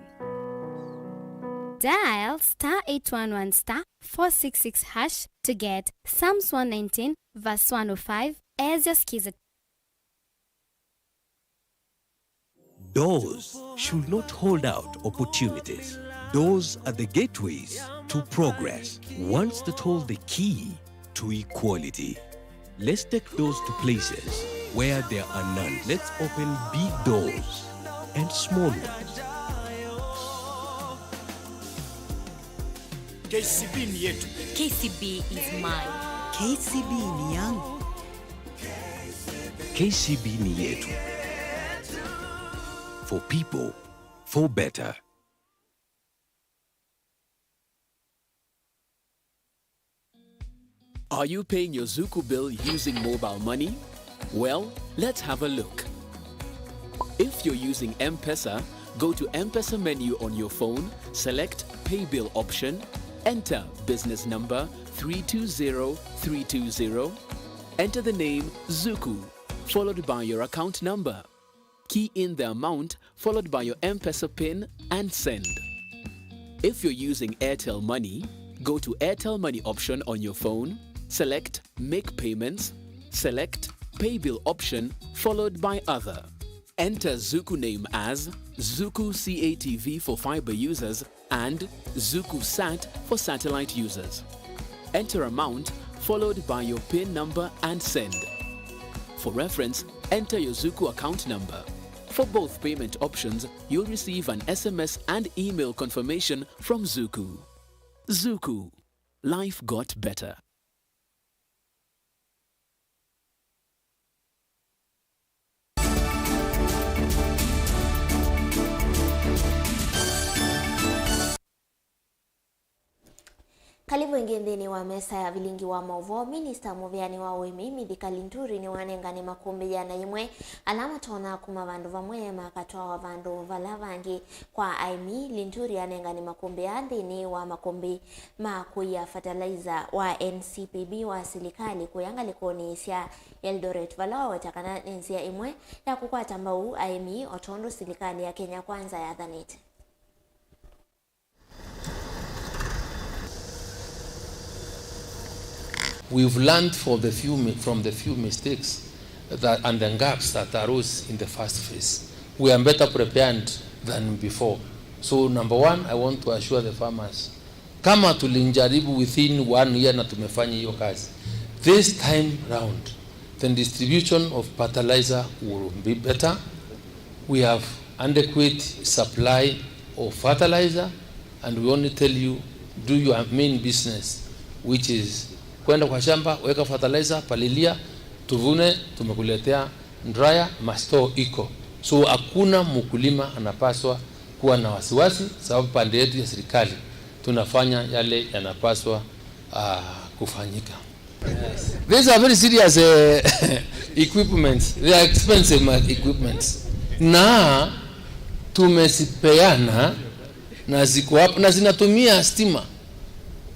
Dial star eight one one star four six six hash to get Psalms one nineteen verse one oh five as your Skiza. Doors should not hold out opportunities. Doors are the gateways to progress, ones that hold the key to equality. Let's take doors to places where there are none. Let's open big doors and small ones. K C B ni yetu. K C B is mine. K C B ni yangu. K C B ni yetu. For people, for better. Are you paying your Zuku bill using mobile money? Well, let's have a look. If you're using M-Pesa, go to M-Pesa menu on your phone, select Pay Bill option, enter business number three two zero three two zero, enter the name Zuku, followed by your account number. Key in the amount followed by your M-Pesa pin and send. If you're using Airtel Money, Go to Airtel Money option on your phone, select Make Payments, select Pay Bill option, followed by Other. Enter Zuku name as Zuku C A T V for fiber users and Zuku Sat for satellite users. Enter amount followed by your pin number and send. For reference, enter your Zuku account number. For both payment options, you'll receive an S M S and email confirmation from Zuku. Zuku. Life got better. Karibu ĩngĩ nthĩnĩ wa mesa ya vilingi wa maũvoo. Minista mũvĩanĩ wa ũĩmi, Mithika Linturi, nĩwanengane makũmbĩ ĩana yĩmwe ala matonya kuma vandũ vamwe makatwawa vandũ vala vangĩ. Kwa aĩmi, Linturi anengane makũmbĩ aa nthĩnĩ wa makũmbĩ ma kũia fertilizer wa N C P B wa silikalĩ kũya ngalĩkonĩ sya Eldoret, vala waweta kana nĩ nzĩa ĩmwe ya kũkwata mbau aĩmi, o tondũ silikalĩ ya Kenya Kwanza yathanĩte. We've learned for the few, mi- from the few mistakes that, and the gaps that arose in the first phase. We are better prepared than before. So, number one, I want to assure the farmers, kama tulijaribu within one year na tumefanya hiyo kazi, this time round, the distribution of fertilizer will be better. We have adequate supply of fertilizer, and we only tell you, do your main business, which is kwenda kwa shamba, weka fertilizer, palilia, tuvune, tumekuletea dryer, ma store iko. So hakuna mkulima anapaswa kuwa na wasiwasi, sababu pande yetu ya serikali tunafanya yale yanapaswa, ah, kufanyika. These are very serious, eh, equipments. They are expensive, ma- equipments. Na tumezipeana na ziko hapo na zinatumia stima.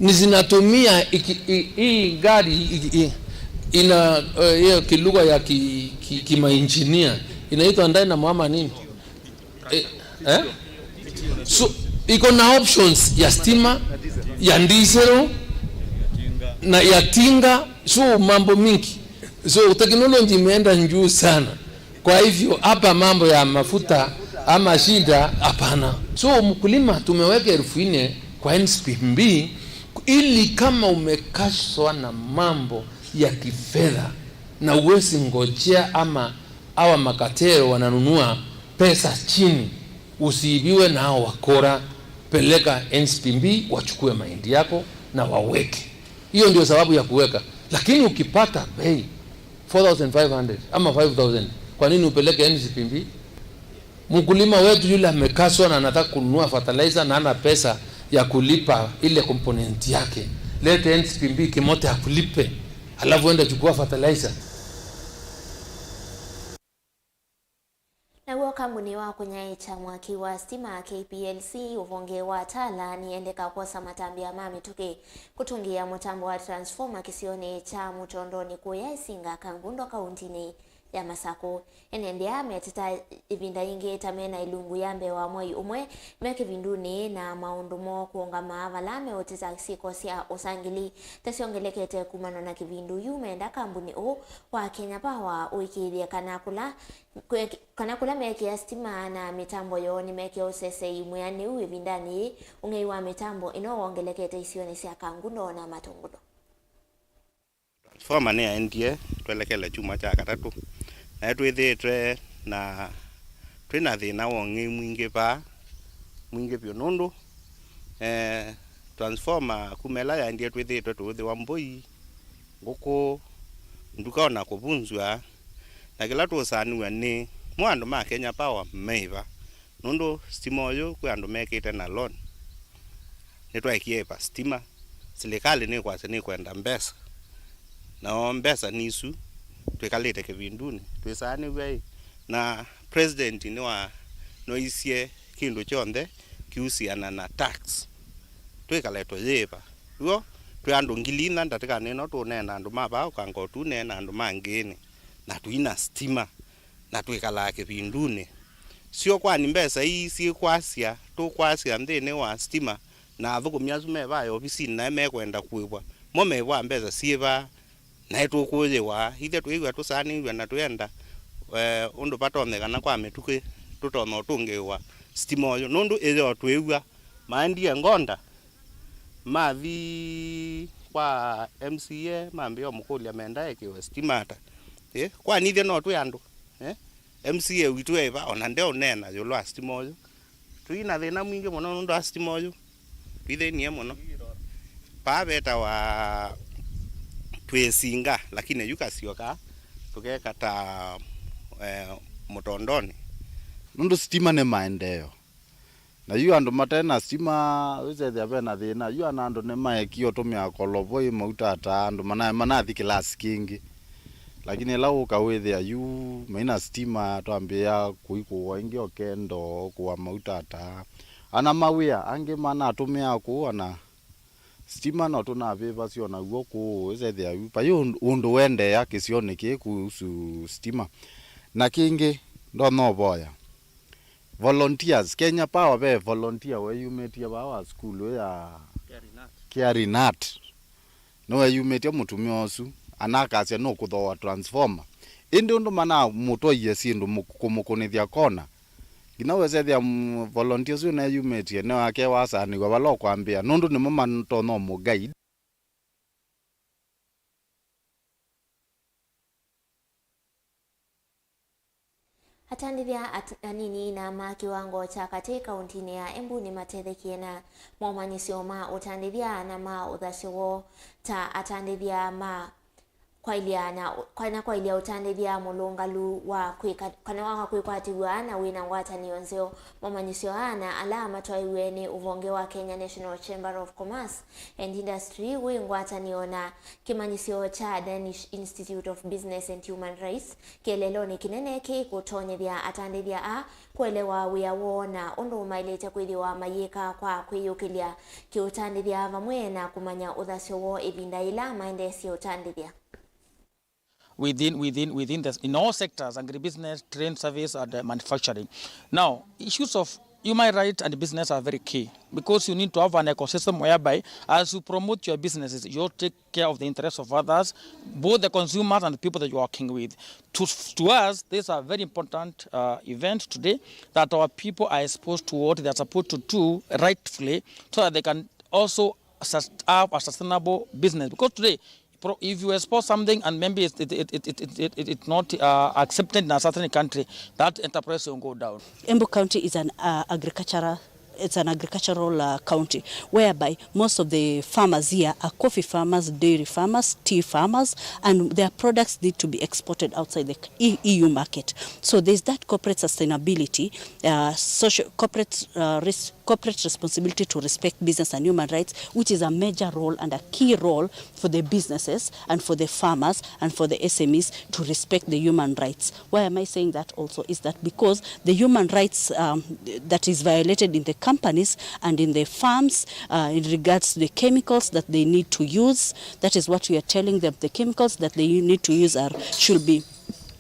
Ni zinatumia iki- i- hii gari iki- i- ina, eh, hiyo kilugha ya ki- ki- kimainjinia inaitwa dynamo ama nini? Eh, eh? So iko na options ya stima, ya diesel na ya tinga, so mambo mingi. So technology imeenda juu sana. Kwa hivyo hapa mambo ya mafuta ama shida, hapana. So mkulima tumeweka elfu nne kwa N C P B ili kama umekaswa na mambo ya kifedha na uwezi ngojea ama hawa makatero wananunua pesa chini, usiibiwe na hao wakora. Peleka N C P B wachukue mahindi yako na waweke. Hiyo ndio sababu ya kuweka. Lakini ukipata bei four thousand five hundred ama five thousand, kwa nini upeleke N C P B? Mkulima wetu yule amekaswa na anataka kununua fertilizer na hana pesa ya kulipa ile component yake, lete N C P B Kimote akulipe, alafu enda chukua fertilizer. Naw'o kambuni wa kũnyaĩĩkya mwaki wa sitima K P L C ũvonge wa Tala nĩyendeka kwosa matambya ma mĩtũkĩ kũtũngĩĩa mũtambo wa transformer kĩsionĩ kya Mũtondonĩ kũya Isinga, Kangundo, kauntinĩ ya Masakũ. Ene nthĩ aa meteta ĩvinda yĩngĩ ta mena ilungu ya mbee wa mwei ũmwe me kĩvindunĩ na maũndũ moo kũũngama vala meũteta syĩko sya ũsangĩli ta syongelekete kumana na kĩvindu yu. Meenda kambuni ũũ wa Kenya Power ũĩkĩĩthye kana kũla, kana kũla meekĩa sitima na mĩtambo yoo nĩmekĩa ũsesei mwĩanĩu ĩvindanĩ yĩĩ, ũng'ei wa mĩtambo ĩno wongelekete isionĩ sya Kangundo na Matũngũlũ. Transformer nĩyaendie twelekele kyumwa kya katatũ, naĩ twĩthĩĩtwe na twĩ na thĩna wa ũng'ei mwingĩ vaa, mwingĩ vyũ nũndũ, eh, transformer kuma ĩla yaendie twĩthĩĩtwe tũũthĩwa mbũi, ngũkũ, nduka ona kũvunzw'a, na kĩla tũũsaanĩw'a nĩ mo andũ ma Kenya Power meĩva. Nũndũ sitima ũyũ kwĩ andũ mekĩte na loan. Nĩtwaekie ĩva sitima, silikalĩ nĩkwasya nĩkwenda mbesa. Nao mbesa nĩ isu, twĩkalĩte kĩvindunĩ, twĩsaanĩw'a ĩ, na president nĩwa, noisye kĩndũ kyonthe kiusiana na tax. Twĩkale tũyĩĩva. W'o, twĩ andũ ngili inya ndatĩkanĩ ĩno tũũneena andũ ma vaa ũkanga ũtuneena andũ ma ngĩĩnĩ, na tũina sitima. Na twĩkalaa kĩvindunĩ. Syo kwani mbesa ii syĩkwasya, tũkwasya nthĩnĩ wa sitima, na athũkũmi asu me vaya ovisinĩ naĩ mekwenda kũĩvwa, mo mevwa mbesa syĩ vaa? Naĩ tũkũyĩwa, ithe twĩw'a tũsaanĩw'a na twĩenda, eh, ũndũ vatonyekana kwa mĩtukĩ tũtonya ũtũngĩĩwa sitima ũyũ, nũndũ ĩyoo twĩw'a maendie Ngonda, mathi kwa M C A mambĩĩa ũmũkũlya menda ekĩwe sitima ata. Ĩ, kwani ithe no twĩ andũ? Eh? M C A witũ e va, ona ndeũneena ĩũlũ wa sitima ũyũ. Twĩ na thĩna mwingĩ mũno nũndũ wa sitima ũyũ. Twĩthĩnie mũno. Paa vetawa twĩsinga, lakini yu kasio kaa tũkeka ta, eh, mũtondonĩ. Nũndũ sitima nĩ maendeeo. Na yu andũ mate na sitima, wĩsethĩa ve na thĩna. Yu ana andũ nĩmaekie ũtũmĩa kolovo ĩ mauta ata, andũ mana-, manathi kĩlasi kĩngĩ. Lakini ĩla ũka wĩthĩa yu maina sitima, twambĩĩa kũikũwa ĩngĩ o kendo kũwa mauta ata. Ana mawĩa angĩ manatũmĩaa kũu, ana sitima no tũnavĩvasya o naw'o kũu, wĩsethĩa yu vai ũndũ, ũndũ wendeea kĩsionĩ kĩĩ kuhusu sitima. Na kĩngĩ, ndonya ũvoya. Volunteers, Kenya Power ve volunteer weyumĩtye vaa wa sukulu ya Kiarinat. Nĩweyumĩtye mũtumĩa ũsu, ana akasya nũkũthooa transformer. Ĩndĩ ũndũ manamũtwaie syĩndũ mũk-, kũmũkũnĩthya kona, nginya wesethĩa m-, volunteer ũsu neyumĩtye, nĩwake wasaanĩw'a vala ũkwambĩa, nũndũ nĩmo matonya ũmũ guide. Atandĩthya at-, anini na ma kĩwango kya katĩ kauntinĩ ya Embu nĩmatethekie na momanyĩsyo ma ũtandĩthya na ma ũthasyo woo ta atandĩthya ma kwaĩlya na, kwa-, na kwaĩlya ũtandĩthya mũlũngalu wa kwĩka, kana wa kwĩkwatĩw'a na wĩna ngwatanĩo nzeo. Momanyĩsyo aa na ala matwaĩwe nĩ ũvonge wa Kenya National Chamber of Commerce and Industry wĩ ngwatanĩo na kĩmanyĩsyo kya Danish Institute of Business and Human Rights, kĩeleelonĩ kĩnene kĩ kũtonyethya atandĩthya aa kũelewa wĩa woo na ũndũ maĩlĩte kwĩthĩwa mayĩka kwa kwĩyũkĩlya kĩũtandĩthya vamwe na kũmanya ũthasyo woo ĩvinda yĩla maendeesye ũtandĩthya. within, within, within the, in all sectors, agribusiness, trade service, and uh, manufacturing. Now, issues of human rights and business are very key because you need to have an ecosystem whereby, as you promote your businesses, you take care of the interests of others, both the consumers and the people that you're working with. To, to us, these are very important uh, events today that our people are exposed to what they are supposed to do rightfully so that they can also sus- have a sustainable business. Because today, pro- if you export something and maybe it's, it, it, it, it, it, it, it's not uh, accepted in a certain country, that enterprise will go down. Embu County is an uh, agricultural it's an agricultural uh, county whereby most of the farmers here are coffee farmers, dairy farmers, tea farmers, and their products need to be exported outside the E U market. So there's that corporate sustainability, uh, social, corporate uh, res- corporate responsibility to respect business and human rights, which is a major role and a key role for the businesses and for the farmers and for the S M Es to respect the human rights. Why am I saying that also? Is that because the human rights um, that is violated in the companies and in the farms uh, in regards to the chemicals that they need to use, that is what we are telling them. The chemicals that they need to use are should be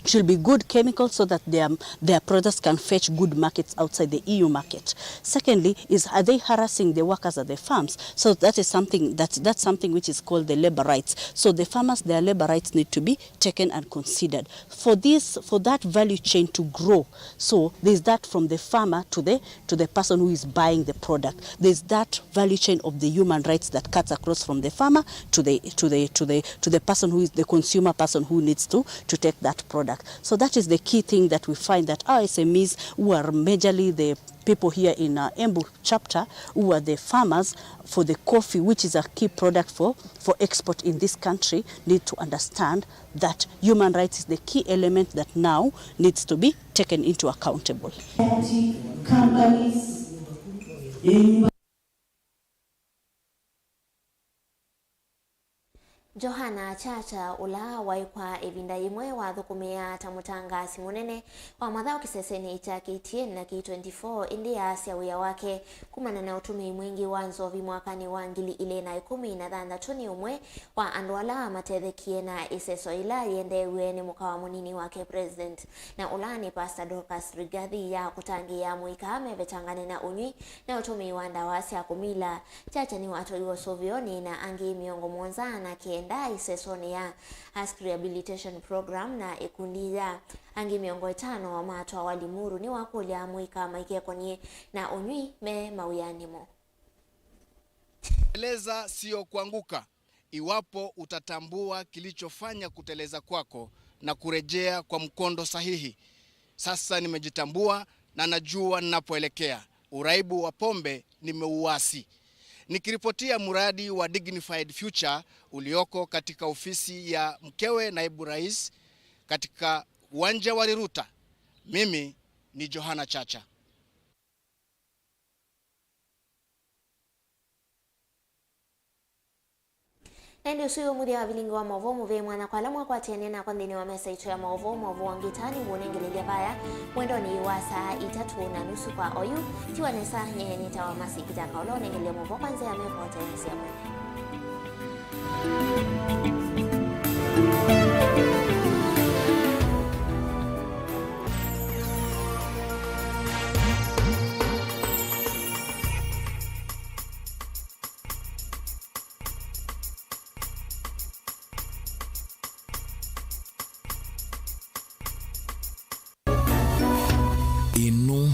should be good chemicals so that their, their products can fetch good markets outside the E U market. Secondly, is are they harassing the workers at the farms? So that is something that that's something which is called the labor rights. So the farmers, their labor rights need to be taken and considered for this for that value chain to grow. So there's that from the farmer to the to the person who is buying the product. There's that value chain of the human rights that cuts across from the farmer to the to the to the to the person who is the consumer person who needs to to take that product. So that is the key thing that we find that our S M Es, who are majorly the people here in uh, Embu chapter, who are the farmers for the coffee, which is a key product for for export in this country, need to understand that human rights is the key element that now needs to be taken into accountable. Companies, Johana Chacha, ũla waĩ kwa ĩvinda yĩmwe wathũkũmĩaa ta mũtangaasi mũnene wa mathaũ kĩsesenĩ kya K T N na K twenty-four, ĩndĩ aasya wĩa wake kumana na ũtũmĩi mwingĩ wa nzovi mwakanĩ wa ngili ilĩ na ĩkũmi na thanthatũ, nĩ ũmwe wa andũ ala matethekie na ĩseso yĩla yĩendeew'e nĩ mũka wa mũnini wake President, na ũla nĩ Pastor Dorcas Rigathi, ya kũtangĩĩa amũika mevetangane na ũnyw'i na ũtũmĩi wa ndawa sya kũmila. Chacha nĩwatwaiwe ũsũvĩonĩ na angĩ mĩongo mũonza na kenda ĩsesonĩ ya Ask Rehabilitation Program, na ĩkundi ya angĩ mĩongo ĩtano matwawa Limuru. Nĩwakũlya amũika maikekony'e na ũnyw'i me mawĩanĩ moo. Kuteleza sio kuanguka, iwapo utatambua kilichofanya kuteleza kwako na kurejea kwa mkondo sahihi. Sasa nimejitambua na najua ninapoelekea. Uraibu wa pombe nimeuasi. Nikiripotia mradi wa Dignified Future ulioko katika ofisi ya mkewe naibu rais katika uwanja wa Riruta, mimi ni Johana Chacha. Na ĩndĩ ũsu wĩ mũthya wa vilingi wa maũvoo mũvea mwanya kwa ala mwakwatĩanĩa nakwa nthĩnĩ wa mesa itũ ya maũvoo. Maũvoo angĩ ta nĩngũnengelelya vaya mwendonĩ wa saa itatũ na nusu kwa oyu. Tiwa nesa, nyie nĩtawa Mercy Kĩtheka, ũla ũnengelelya maũvoo kwa nzĩa ya meko tene sya mwene. Ĩno